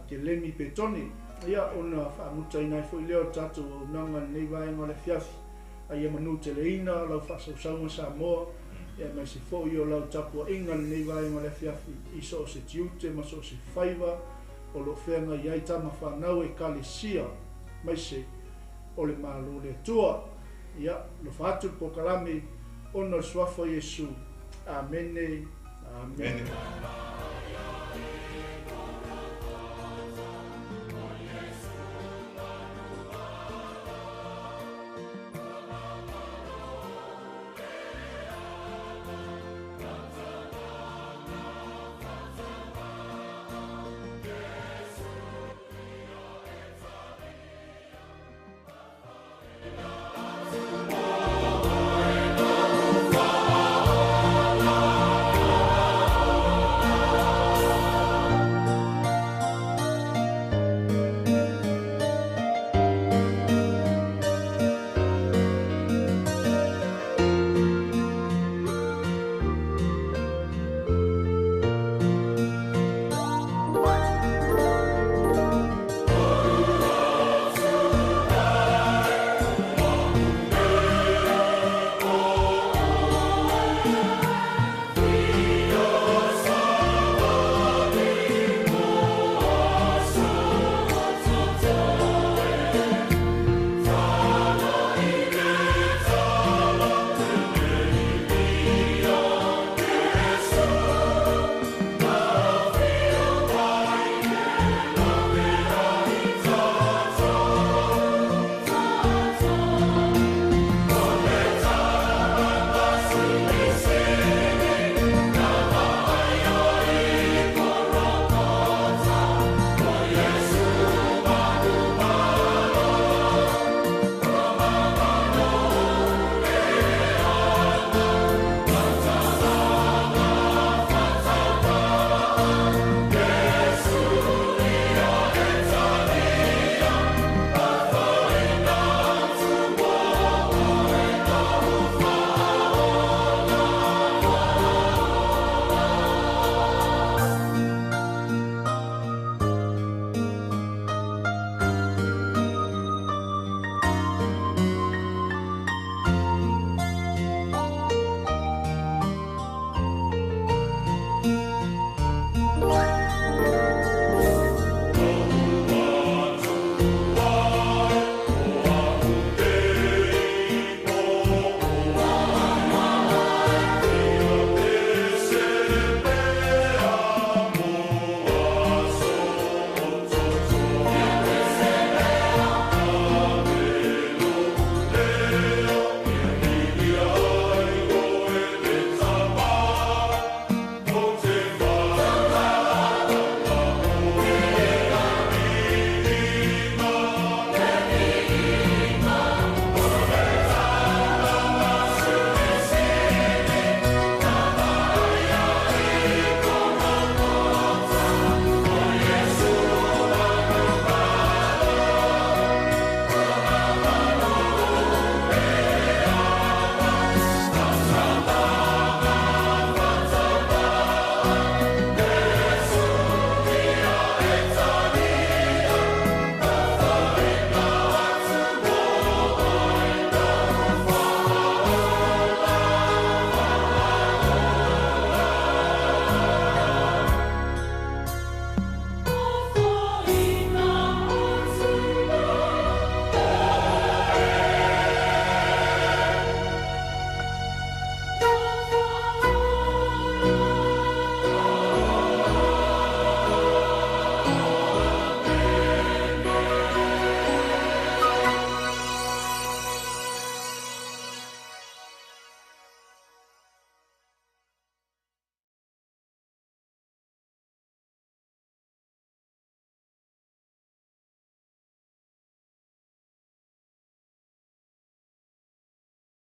Kelemi Petone, ia, ona faamutaina ai foi lea o le tatou auaunaga i lenei vaega o le afiafi. A ia manuteleina lau faasausauga Samoa, ia, aemaise foi o lau tapuaiga i lenei vaega o le afiafi i so o se tiute ma so o se faiva o lo o feagai ai tama fanau ekalesia maise o le Malo le Atua. Ia, alofa atu le polokalame ona o le suafa o Iesu. Amene. Amene.